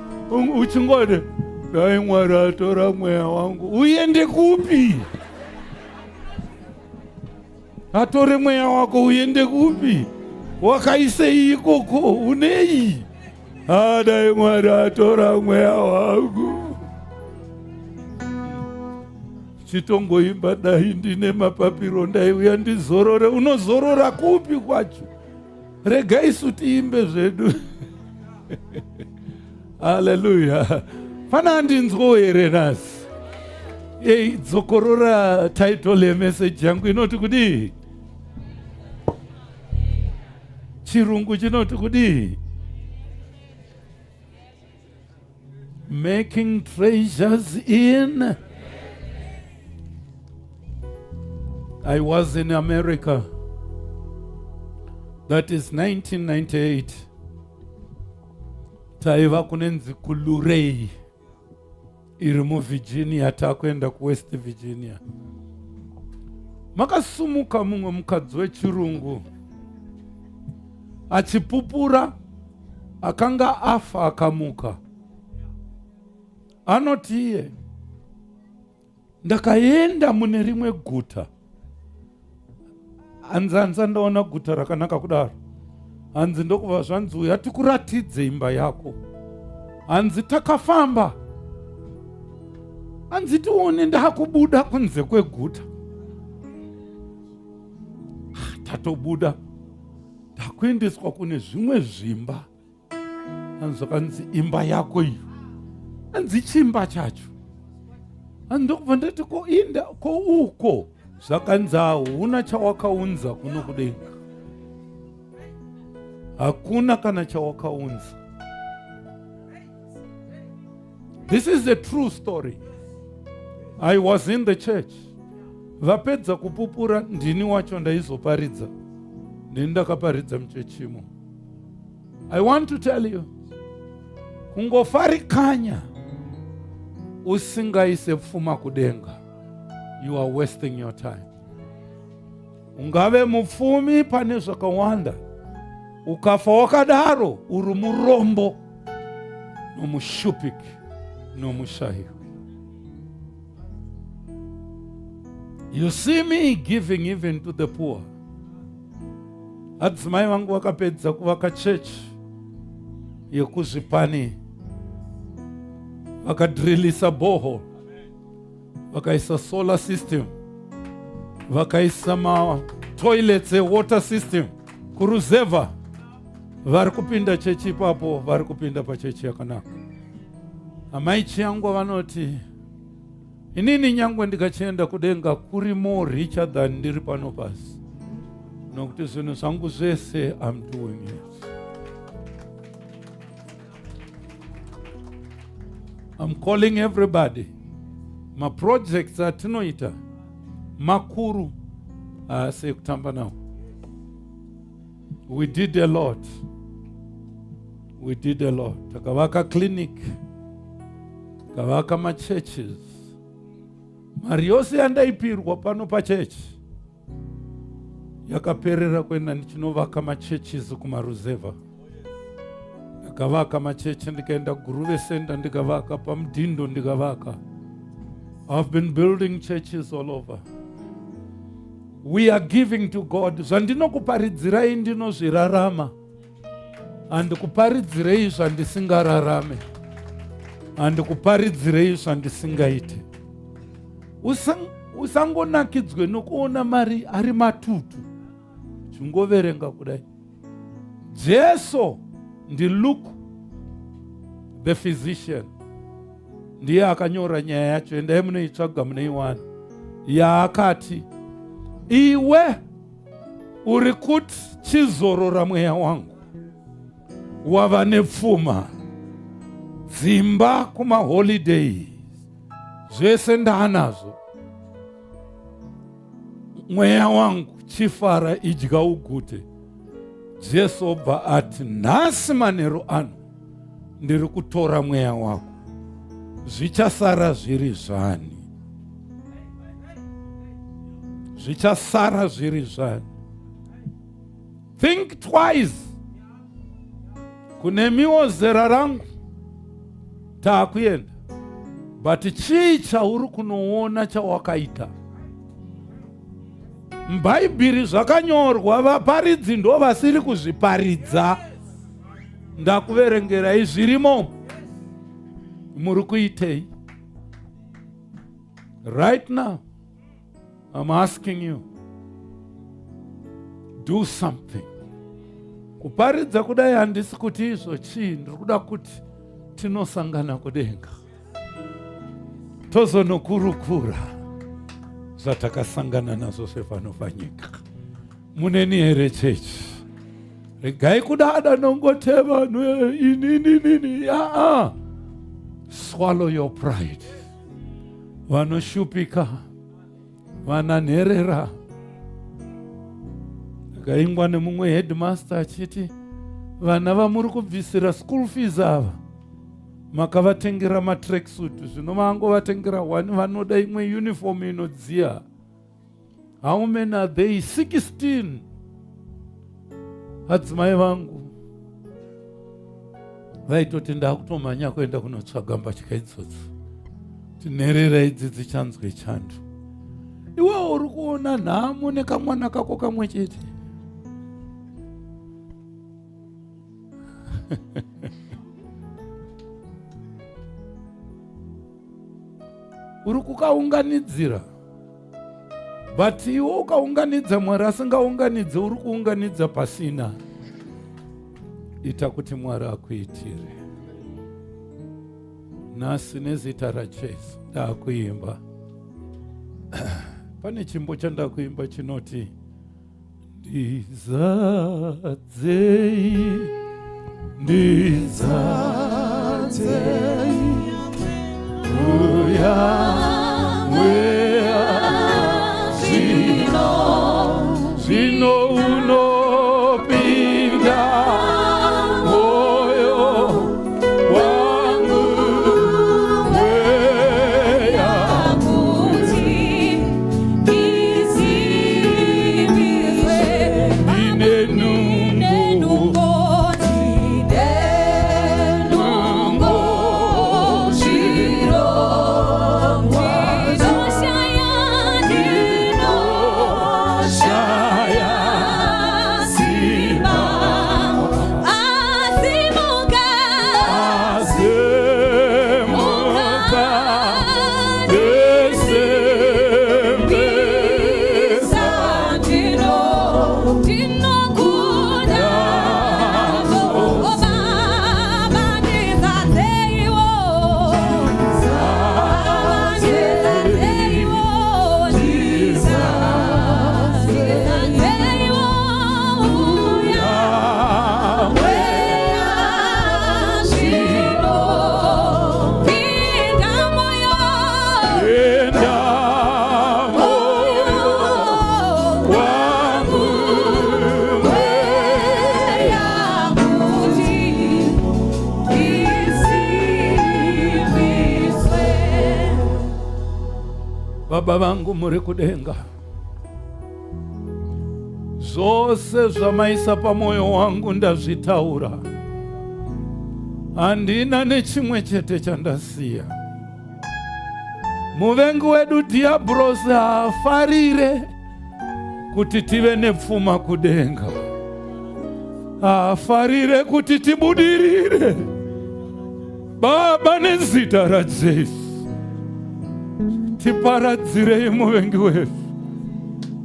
uchingoti dai Mwari atora mweya wangu uende kupi? Atore mweya wako uende kupi? Wakaisei ikoko? Unei? Ah, dai Mwari atora mweya wangu. Chitongoimba dai ndine mapapiro ndaiuya ndizorore. Unozorora kupi kwacho? Rega isu tiimbe zvedu. Haleluya. Fana andinzwo here nhasi? Ei, dzokorora title yemessage yangu inoti kudii? Chirungu chinoti kudii? Making treasures in. I was in America. That is 1998. Taiva kunenzi kuLuray iri muVirginia, takuenda kuWest Virginia. Makasumuka mumwe mukadzi wechirungu achipupura akanga afa akamuka. Anoti iye, ndakaenda mune rimwe guta. Hanzi hanzi andaona guta rakanaka kudaro. Hanzi ndokuva zvanzi uya tikuratidze imba yako. Hanzi takafamba. Hanzi tione ndakubuda kunze kweguta. Tatobuda. Ndakuendeswa kune zvimwe zvimba. Hanzi zvakanzi imba yako iyo. Hanzi chimba chacho. Hanzi ndokubva ndati ko inda ko uko zvakanzi hauna chawakaunza kuno kudenga. Hakuna kana chawakaunza. This is a true story. I was in the church. Vapedza kupupura ndini wacho ndaizoparidza. Ndini ndakaparidza muchechimo. I want to tell you, kungofarikanya usingaise pfuma kudenga, you are wasting your time. Ungave mupfumi pane zvakawanda, ukafa wakadaro uri murombo nomushupiki nomushayiwi. You see me giving even to the poor. Adzimai vangu vakapedza kuvaka church yekuzvipani, vakadrilisa borehole, vakaisa solar system, vakaisa matoilets ewater system kuruzevha. Vari kupinda chechi ipapo, vari kupinda pachechi yakanaka. Amai Chiyangwa vanoti inini nyangwe ndikachienda kudenga kuri more richer than ndiri pano pasi, nokuti zvinhu zvangu zvese I'm doing it. I'm calling everybody. Maprojects atinoita makuru haasi ekutamba nawo. We did a lot. We did a lot. Takavaka clinic. Ndakavaka machurches. Mari yose yandaipirwa pano pachechi yakaperera kuenda ndichinovaka machurches kumaruzevha. Ndakavaka machechi ndikaenda Guruve Center ndikavaka paMudhindo ndikavaka. I've been building churches all over. We are giving to God. Zvandinokuparidzirai ndinozvirarama. Handikuparidzirei zvandisingararame. Handikuparidzirei zvandisingaite. Usangonakidzwe nokuona mari ari matutu. Chingoverenga kudai. Jesu ndiLuke the physician. Ndiye akanyora nyaya yacho, endai munoitsvaga munoiwana. Yaakati, iwe uri kuti chizorora mweya wangu, wava nepfuma, dzimba kumaholidays, zvese ndaanazvo, mweya wangu chifara, idya ugute. Jesu obva ati, nhasi manheru ano ndiri kutora mweya wako, zvichasara zviri zvani? Zvichasara zviri zvani? Think twice. Kunemiwo zera rangu taakuenda, but chii chauri kunoona chawakaita? Mubhaibheri zvakanyorwa, vaparidzi ndo vasiri kuzviparidza. Ndakuverengerai zvirimo. Muri kuitei? Right now, I'm asking you, do something. Kuparidza kudai handisi kuti izvo chii, ndiri kuda kuti tinosangana kudenga tozonokurukura zvatakasangana nazvo zvepano panyika. Muneni here chechi? Regai kudada nongote vanhu ininini. Aa, swallow your pride. Vanoshupika, vana nherera. Akaingwa nemumwe headmaster achiti, vana vamuri kubvisira school fees ava makavatengera matracksuit, zvino vangovatengera one, vanoda imwe uniform inodziya. How many are they? 16. Adzimai vangu vaitoti ndakutomhanya kuenda kunotsvaga mbatya idzodzo, tinherera idzi dzichanzwe chando. Iwe uri kuona nhamo nekamwana kako kamwe chete. Uri kukaunganidzira, but iwe ukaunganidza Mwari asingaunganidze, uri kuunganidza pasina. Ita kuti Mwari akuitire. Nhasi nezita raJesu ndakuimba. Pane chimbo chandakuimba chinoti, ndizadzei, ndizadzei uya mweya, zvino unopinda moyo wangu, mweya ndine nungo, nungo. Baba vangu muri kudenga, zvose zvamaisa pamwoyo wangu ndazvitaura, handina nechimwe chete chandasiya. Muvengi wedu Dhiyabhurosi haafarire kuti tive nepfuma kudenga, haafarire kuti tibudirire. Baba, nezita raJesu, tiparadzirei muvengi wedu,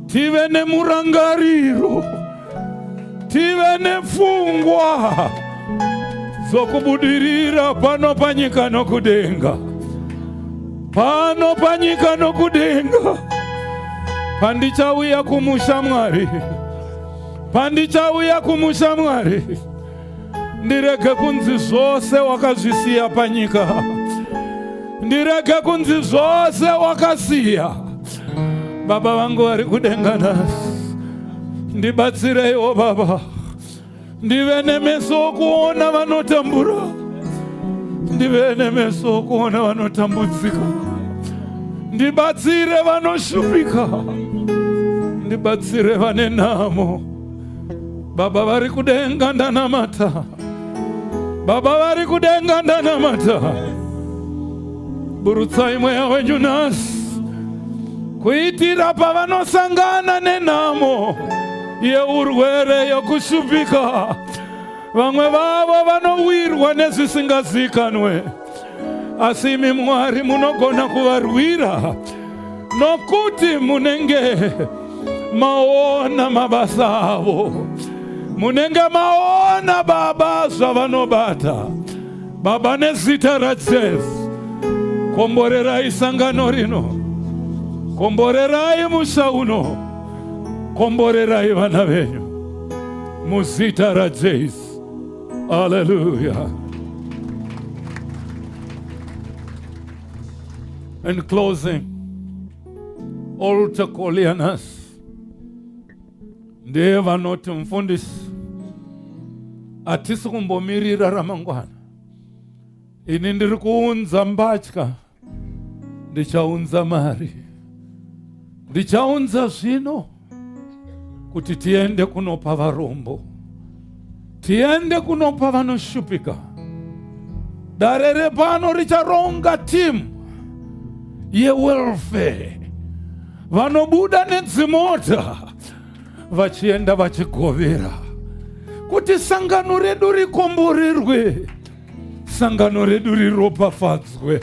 tive nemurangariro, tive nepfungwa dzokubudirira pano panyika nokudenga, pano panyika nokudenga. Pandichauya kumusha Mwari, pandichauya kumusha Mwari, ndirege kunzi zvose wakazvisiya panyika, ndirege kunzi zvose wakasiya. Baba vangu vari kudenga nhasi, ndibatsireiwo Baba, ndive nemeso okuona vanotambura, ndive nemeso okuona vanotambudzika, ndibatsire vanoshupika, ndibatsire vane nhamo. Baba vari kudenga ndanamata, Baba vari kudenga ndanamata, burutsai mweya wenyu nhasi kuitira pavanosangana nenhamo yeurwere yokushupika. Vamwe vavo vanowirwa nezvisingazikanwe, asi imi Mwari munogona kuvarwira nokuti munenge maona mabasa avo, munenge maona Baba zvavanobata. Baba, nezita raJesu, komborerai sangano rino, komborerai musha uno, komborerai vana venyu muzita raJesu. Hallelujah. In closing, altar call yanhasi ndeye vanoti mufundisi, hatisi kumbomirira ramangwana, ini ndiri kuunza mbatya, ndichaunza mari, ndichaunza zvino kuti tiende kunopa varombo, tiende kunopa vanoshupika. Dare repano richaronga timu yewelfare, vanobuda nedzimota vachienda vachigovera kuti sangano redu rikomborerwe, sangano redu riropafadzwe.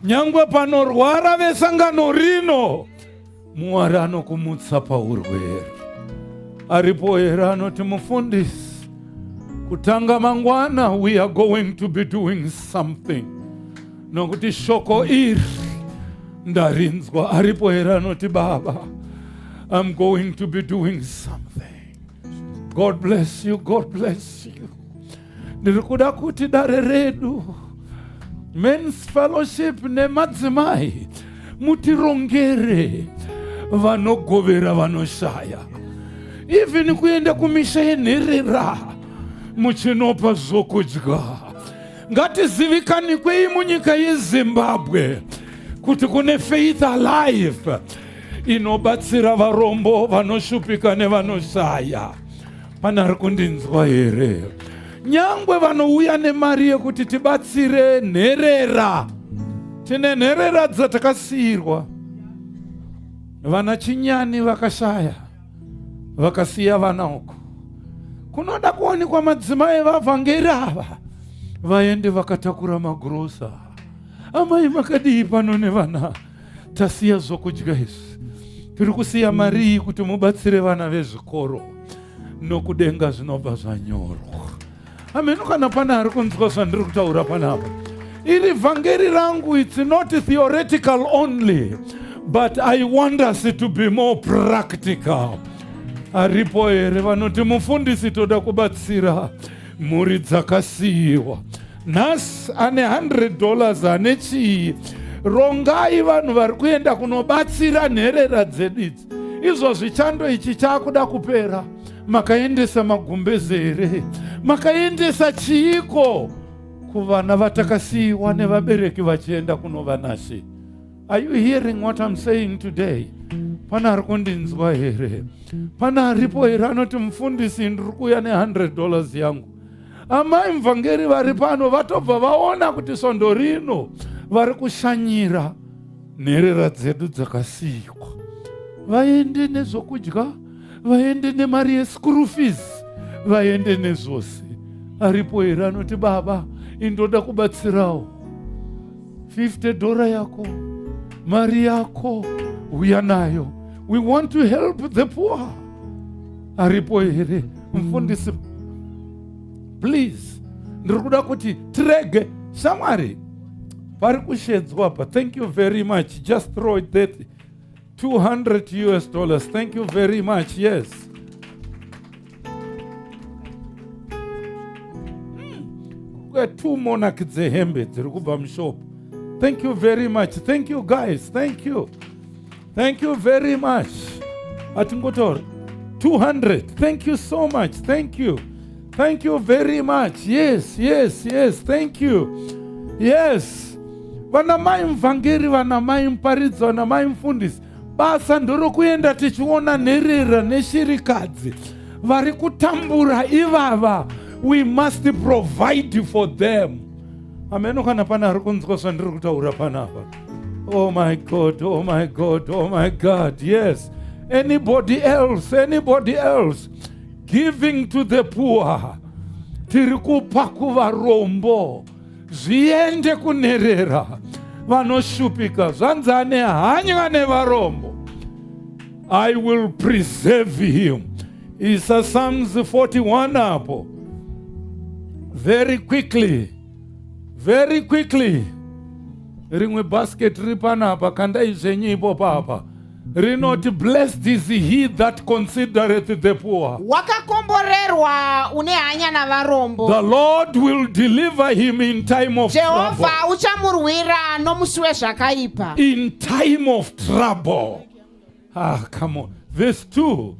Nyangwe panorwara vesangano rino, Mwari anokumutsa paurwere. Aripo here anoti mufundisi, kutanga mangwana we are going to be doing something, nokuti shoko iri ndarinzwa. Aripo here anoti baba, I'm going to be doing something. God bless you, God bless you. Ndiri kuda kuti dare redu Men's Fellowship nemadzimai mutirongere vanogovera vanoshaya, even kuenda kumisha yenherera muchinopa zvokudya. Ngatizivikanikwei munyika yeZimbabwe kuti kune Faith Alive inobatsira varombo, vanoshupika nevanoshaya. Pane ari kundinzwa here? Nyangwe vanouya nemari yekuti tibatsire nherera, tine nherera dzatakasiyirwa. Vana chinyani vakashaya, vakasiya vana uko. Kunoda kuwanikwa madzimai vavhangeri ava vaende vakatakura magrosa. Amai makadii pano nevana? Tasiya zvokudya izvi, tiri kusiya mari iyi kuti mubatsire vana vezvikoro nokudenga zvinobva zvanyorwa. Ameno kana pane ari kunzwa zvandiri kutaura panapa. Iri vhangeri rangu, it's not theoretical only, but I want us to be more practical. Aripo here vanoti mufundisi, toda kubatsira mhuri dzakasiyiwa nhasi ane 100 dollars, ane chii? Rongai vanhu vari kuenda kunobatsira nherera dzedu idzi. Izvozvi chando ichi chaakuda kupera, makaendesa magumbeze here? Makaendesa chiiko kuvana vatakasiyiwa nevabereki vachienda kunova nashe? Are you hearing what I'm saying today? Pane ari kundinzwa here? Pane aripo here anoti mufundisi ndiri kuuya ne100 dollars yangu? Amai muvhangeri vari pano vatobva vaona kuti svondo rino vari kushanyira nherera dzedu dzakasiikwa. Vaende nezvokudya, vaende nemari yeschool fees, vaende nezvose. Aripo here anoti baba indoda kubatsirawo? 50 dhora yako mari yako uya nayo we want to help the poor aripo here mfundisi please ndiri kuda kuti tirege shamwari pari kushedzwa pa thank you very much just throw it that 200 us dollars thank you very much yes Two monarch dzehembe dziri kubva mushop thank you very much thank you guys thank you thank you very much atingotaura 200 thank you so much thank you thank you very much yes yes yes thank you yes vana mai muvhangeri vana mai muparidzi vana mai mufundisi Basa ndorokuenda tichiona nherera neshirikadzi vari kutambura ivava. We must provide for them. Hameno kana pane ari kunzwa zvandiri kutaura panapa. Oh my God, oh my God, oh my God, yes. Anybody else, anybody else giving to the poor. Tiri kupa kuvarombo. zviende kunherera vanoshupika zvanzi ane hanya nevarombo i will preserve him isa psalms 41 apo very quickly very quickly rimwe basket riri panapa kandai zvenyu ipo papa rinoti blessed is he that considereth the poor wakakomborerwa une hanya navarombo the lord will deliver him in time of jehovha trouble uchamurwira nomusi wezvakaipa in time of trouble ah come on verse 2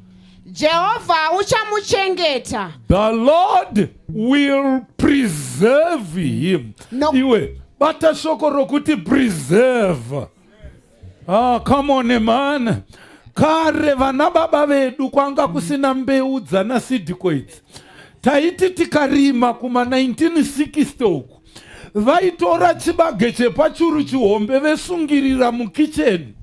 jehovha uchamuchengeta the lord will preserve him No. iwe bata shoko rokuti preserve Ah, come on man. Kare vana baba vedu kwanga kusina mbeu dzana sidiko idzi. Taiti tikarima kuma 1960 uku. Vaitora chibage chepachuru chihombe vesungirira mukicheni.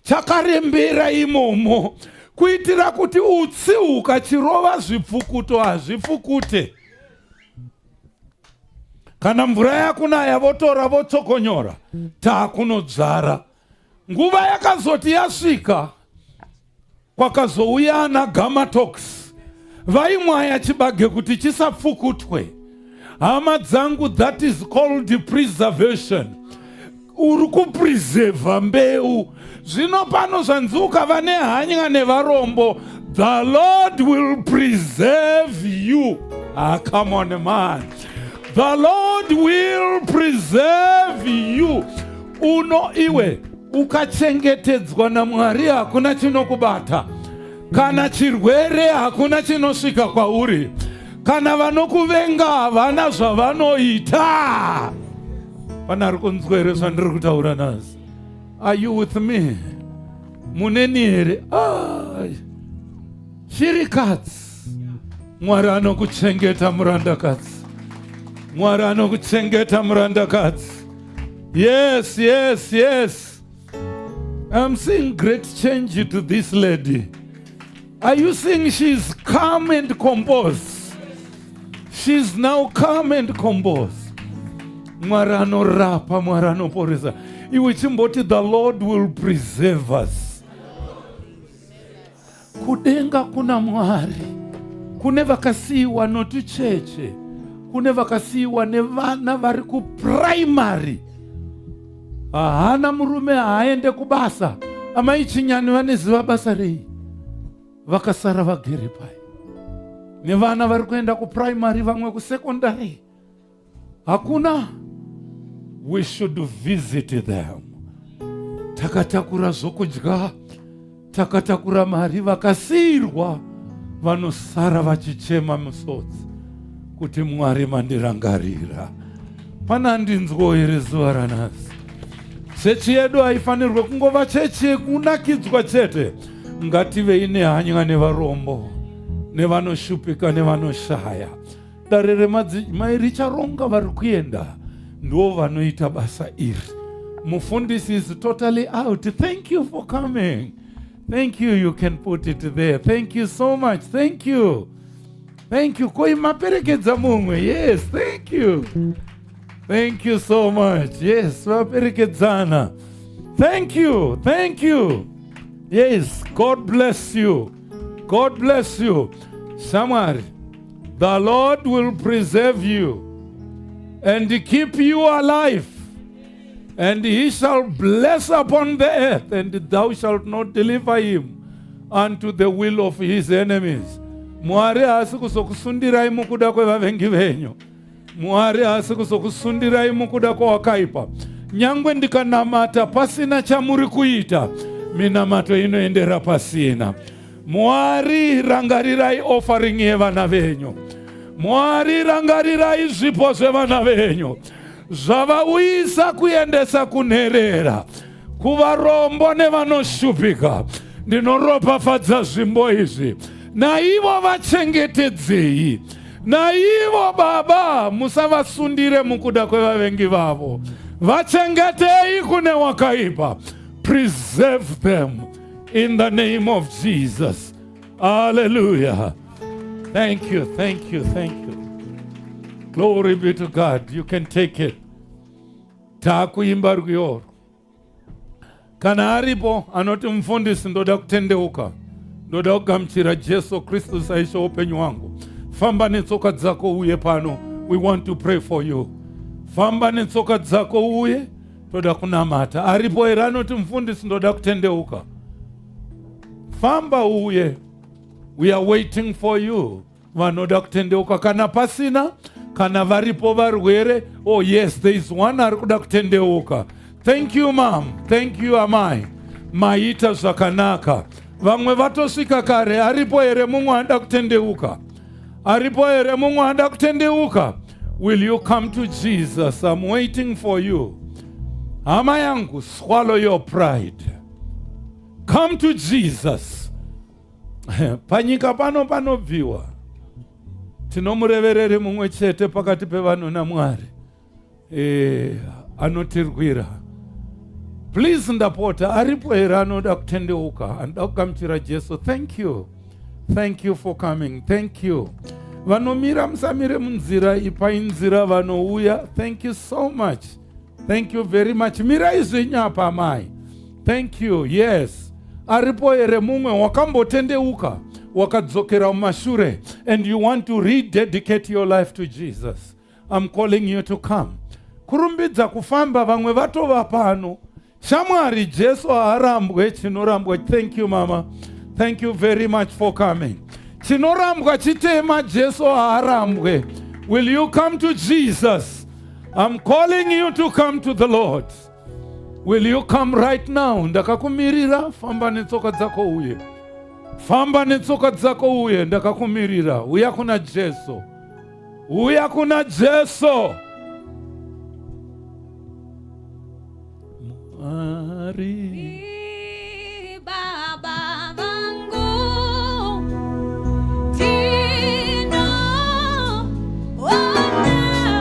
Chakarembera imomo kuitira kuti utsi hukachirova zvipfukuto hazvipfukute. Kana mvura yakunaya votora votsokonyora taakunodzvara. Nguva yakazoti yasvika kwakazouya ana Gamatox vaimwaya chibage kuti chisapfukutwe. Hama dzangu, that is called preservation. Uri kupreserva mbeu. Zvino pano zvanzi ukava nehanya nevarombo, the Lord will preserve you. Ah, come on man. The Lord will preserve you. Uno iwe ukachengetedzwa naMwari hakuna chinokubata. Kana chirwere hakuna chinosvika kwauri. Kana vanokuvenga havana zvavanoita. Pane ari kunzwa here zvandiri kutaura nhasi? Are you with me? Muneni here? Shirikadzi. Mwari anokuchengeta murandakadzi. Mwari anokuchengeta murandakadzi. Yes, yes, yes. I'm seeing great change to this lady. Are you seeing she's calm and composed? She's now calm and composed. Mwari anorapa, Mwari anoporesa. Iwe chimboti the Lord will preserve us. Kudenga kuna Mwari. Kune vakasiyiwa notucheche. Kune vakasiyiwa nevana vari kuprimary. Haana murume haaende kubasa. Amai Chinyani vaneziva basa rei? Vakasara vagere pai. Nevana vari kuenda kuprimary vamwe kusekondary. Hakuna. We should visit them. Takatakura zvokudya, takatakura mari, vakasiirwa vanosara vachichema misodzi kuti Mwari mandirangarira. Pana ndinzwo here zuva ranhasi? Chechi yedu haifanirwe kungova chechi yekunakidzwa chete. Ngativei nehanya nevarombo, nevanoshupika, nevanoshaya. Dare remadzimai richaronga vari kuenda ndo vanoita basa iri. Mufundisi is totally out. Thank you for coming. Thank you. You can put it there. Thank you so much. Thank you. Thank you. Koi maperekedza mumwe. Yes, thank you. Thank you so much. Yes, vaperekedzana. Thank you. Thank you. Yes, God bless you. God bless you. Shamwari, the Lord will preserve you and keep you alive. And he shall bless upon the earth, and thou shalt not deliver him unto the will of his enemies. Mwari haasi kuzokusundirai mukuda kwevavengi venyu. Mwari haasi kuzokusundirai mukuda kwawakaipa. Nyangwe ndikanamata pasina chamuri kuita, minamato inoendera pasina. Mwari rangarirai offering yevana venyu. Mwari rangarirai zvipo zvevana venyu zvavauyisa kuendesa kunherera, kuvarombo nevanoshupika. Ndinoropafadza zvimbo izvi, naivo vachengetedzei, naivo Baba musavasundire mukuda kwevavengi vavo, vachengetei kune wakaipa. Preserve them in the name of Jesus. Hallelujah. Thank you, thank you, thank you. Glory be to God. You can take it. Takuimba rwiyo urwu. Kana aripo anoti mufundisi ndoda kutendeuka, ndoda kugamuchira Jesu Kristu saIshe upenyu hwangu, famba netsoka dzako uye pano. We want to pray for you. Famba netsoka dzako uye toda kunamata. Aripo here anoti mufundisi ndoda kutendeuka? Famba uye. We are waiting for you. Vanoda kutendeuka kana pasina, kana varipo varwere. Oh yes, there is one ari kuda kutendeuka. Thank you mom, thank you amai, maita zvakanaka. Vamwe vatosvika kare. Aripo here mumwe anoda kutendeuka? Aripo here mumwe anoda kutendeuka? Will you come to Jesus? I'm waiting for you. Hama yangu, swallow your pride. Come to Jesus. Panyika pano panobviwa, tinomurevereri mumwe chete pakati pevanhu naMwari anotirwira. Please ndapota, aripo here anoda kutendeuka, anoda kugamuchira Jesu? Thank you, thank you for coming. Thank you. Vanomira musamire munzira, ipai nzira vanouya. Thank you so much, thank you very much. Mirai zvenyu apa amai. Thank you. Yes, aripo here mumwe wakambotendeuka wakadzokera mumashure and you want to rededicate your life to Jesus? I'm calling you to come. Kurumbidza kufamba, vamwe vatova pano. Shamwari, Jesu haarambwe, chinorambwa. Thank you mama, thank you very much for coming. Chinorambwa chitema, Jesu haarambwe. Will you come to Jesus? I'm calling you to come to the Lord. Will you come right now? Ndakakumirira, famba netsoka dzako uye. Famba netsoka dzako uye, ndakakumirira. Uya kuna Jesu. Uya kuna Jesu. Mwari. Baba vangu, tinoona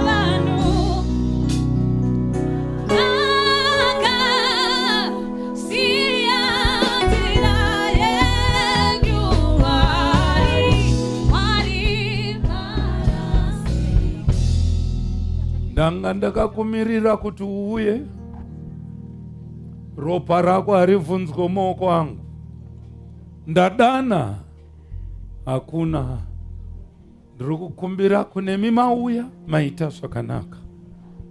vanhu vakasiya nzira yenyu, Mwari, Mwari varasika. Ndanga ndakakumirira kuti uuye. Ropa rako haribvunzwe mumaoko angu. Ndadana, hakuna. Ndiri kukumbira kunemi mauya, maita zvakanaka.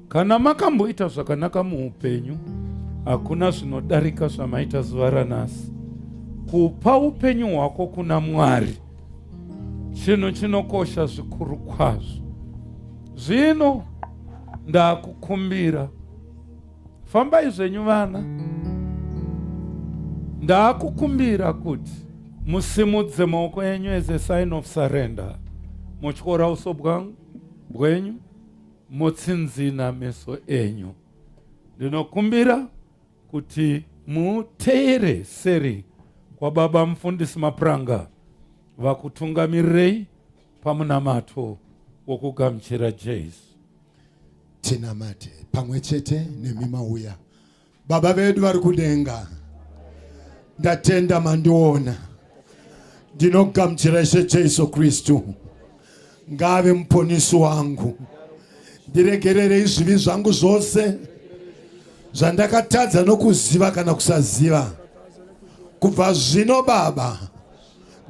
Kana makamboita zvakanaka muupenyu, hakuna zvinodarika zvamaita zuva ranhasi. Kupa upenyu hwako kuna Mwari chinhu chinokosha zvikuru kwazvo. Zvino ndakukumbira, fambai zvenyu vana, ndakukumbira kuti musimudze maoko enyu as a sign of surrender, motyora uso bwangu bwenyu, motsinzina meso enyu. Ndinokumbira kuti muteere seri kwababa mufundisi Mapuranga vakutungamirirei pamunamato wokugamuchira Jesu. Tinamate pamwe chete nemi mauya. Baba vedu vari kudenga, ndatenda mandiona. Ndinogamuchira Ishe Jesu Kristu ngave muponisi wangu. Ndiregererei zvivi zvangu zvose zvandakatadza nokuziva kana kusaziva. Kubva zvino Baba,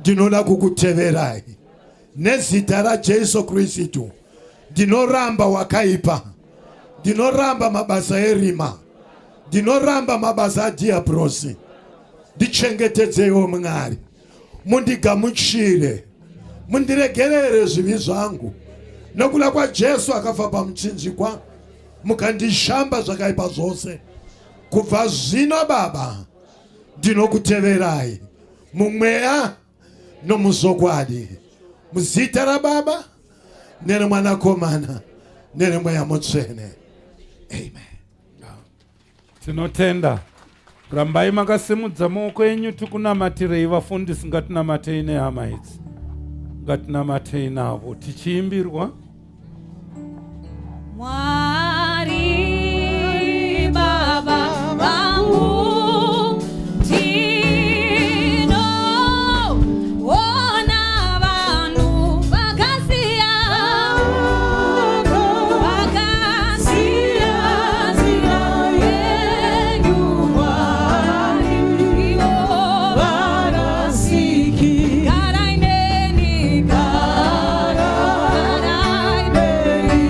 ndinoda kukuteverai nezita raJesu Kristu. Ndinoramba wakaipa, ndinoramba mabasa erima, ndinoramba mabasa adhiabhurosi. Ndichengetedzeiwo Mwari, mundigamuchire, mundiregerere zvivi zvangu nokuda kwaJesu akafa pamuchinjikwa, mukandishamba zvakaipa zvose. Kubva zvino Baba, ndinokuteverai mumweya nomuzvokwadi, muzita raBaba nereMwanakomana nereMweya Mutsvene, amen. Tinotenda. Rambai makasimudza maoko enyu tikunamatirei vafundisi, ngatinamatei nehama idzi, ngatinamatei navo tichiimbirwa. Mwari Baba vangu tinoona vanhu vakasiya vakasiya nzira yenyu Mwari ivo varasiki garai neni garai neni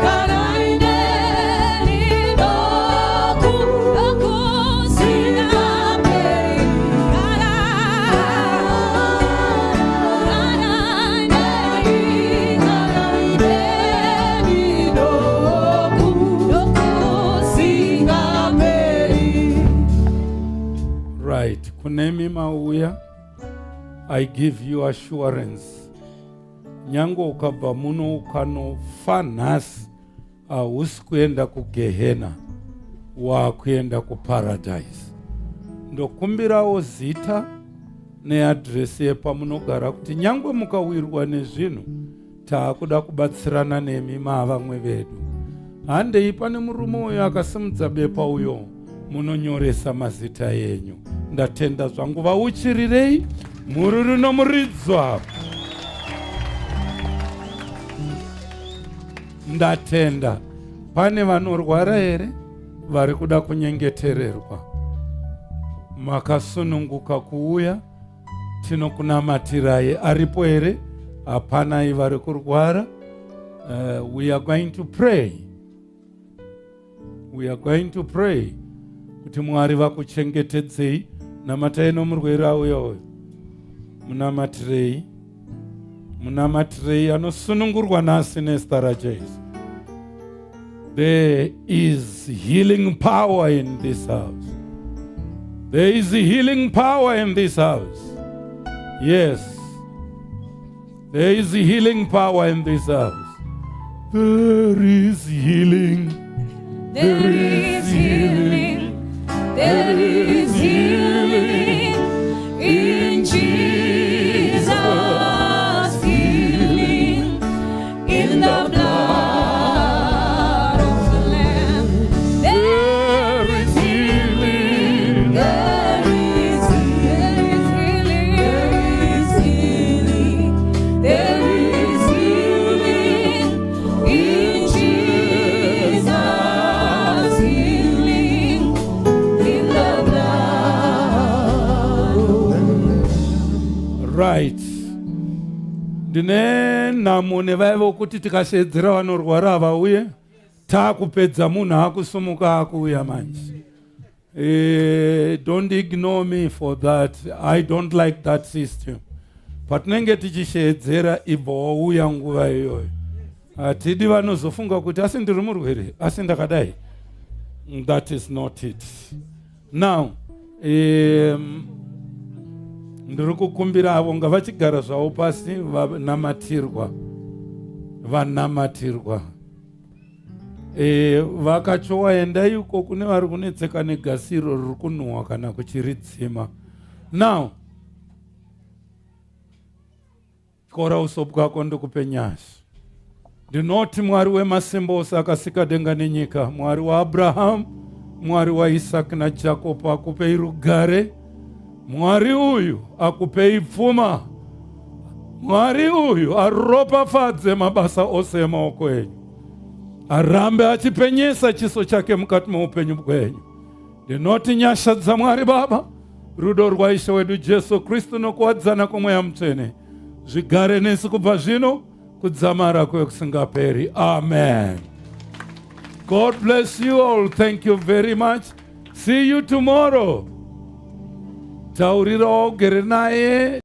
garai neni noku nokusingaperi garai neni garai neni noku nokusingaperi. Right, kunemi mauya, I give you assurance. Nyange ukabva muno ukanofa nhasi, hausi kuenda kugehena, wakuenda kuparadise. Ndokumbirawo zita neadresi yepamunogara kuti nyangwe mukawirwa nezvinhu taakuda kubatsirana nemi maavamwe vedu. Handei pane murume uyo akasimudza bepa uyo, munonyoresa mazita enyu. Ndatenda zvangu, vauchirirei mhururu nomuridzwa. Ndatenda. Pane vanorwara here vari kuda kunyengetererwa? Makasununguka kuuya, tinokunamatirai. Aripo here? Hapanai vari kurwara. We are going to pray. We are going to pray kuti Mwari vakuchengetedzei. Namatai nomurwere auya uyo, munamatirei, munamatirei, anosunungurwa nhasi nezita raJesu. There is healing power in this house. There is healing power in this house. Yes. There is healing power in this house. There is healing. There is healing. There is healing in Jesus. Healing in the blood of the Lamb. There is healing. There is healing. There is healing. There is healing in Jesus. Healing in the blood. Right. Ndine nhamo nevaya vokuti tikashedzera vanorwara havauye, taakupedza munhu akusumuka akuuya manje. Don't ignore me for that. I don't like that system. Patinenge tichishedzera ibva wauya nguva iyoyo. Hatidi vanozofunga kuti asi ndiri murwere, asi ndakadai. That is not it. Now, ndiri kukumbira avo ngavachigara zvavo pasi vanamatirwa. Vanamatirwa. E, vakachowa endai uko kune vari kunetseka negasi iro riri kunhuhwa kana kuchiridzima. Now Tyora uso bwako ndikupe nyasha. Ndinoti Mwari wemasimba ose akasika denga nenyika, Mwari waAbrahamu, Mwari waIsaki naJakobo akupei rugare. Mwari uyu akupei pfuma. Mwari uyu aropafadze mabasa ose emaoko enyu, arambe achipenyesa chiso chake mukati meupenyu bwenyu. Ndinoti nyasha dzaMwari Baba, rudo rwaIshe wedu Jesu Kristu nokuwadzana kwoMweya Mutsvene zvigare nesu kubva zvino kudzamara kwekusingaperi. Amen. God bless you all. Thank you very much. See you tomorrow. Taurira waugere naye.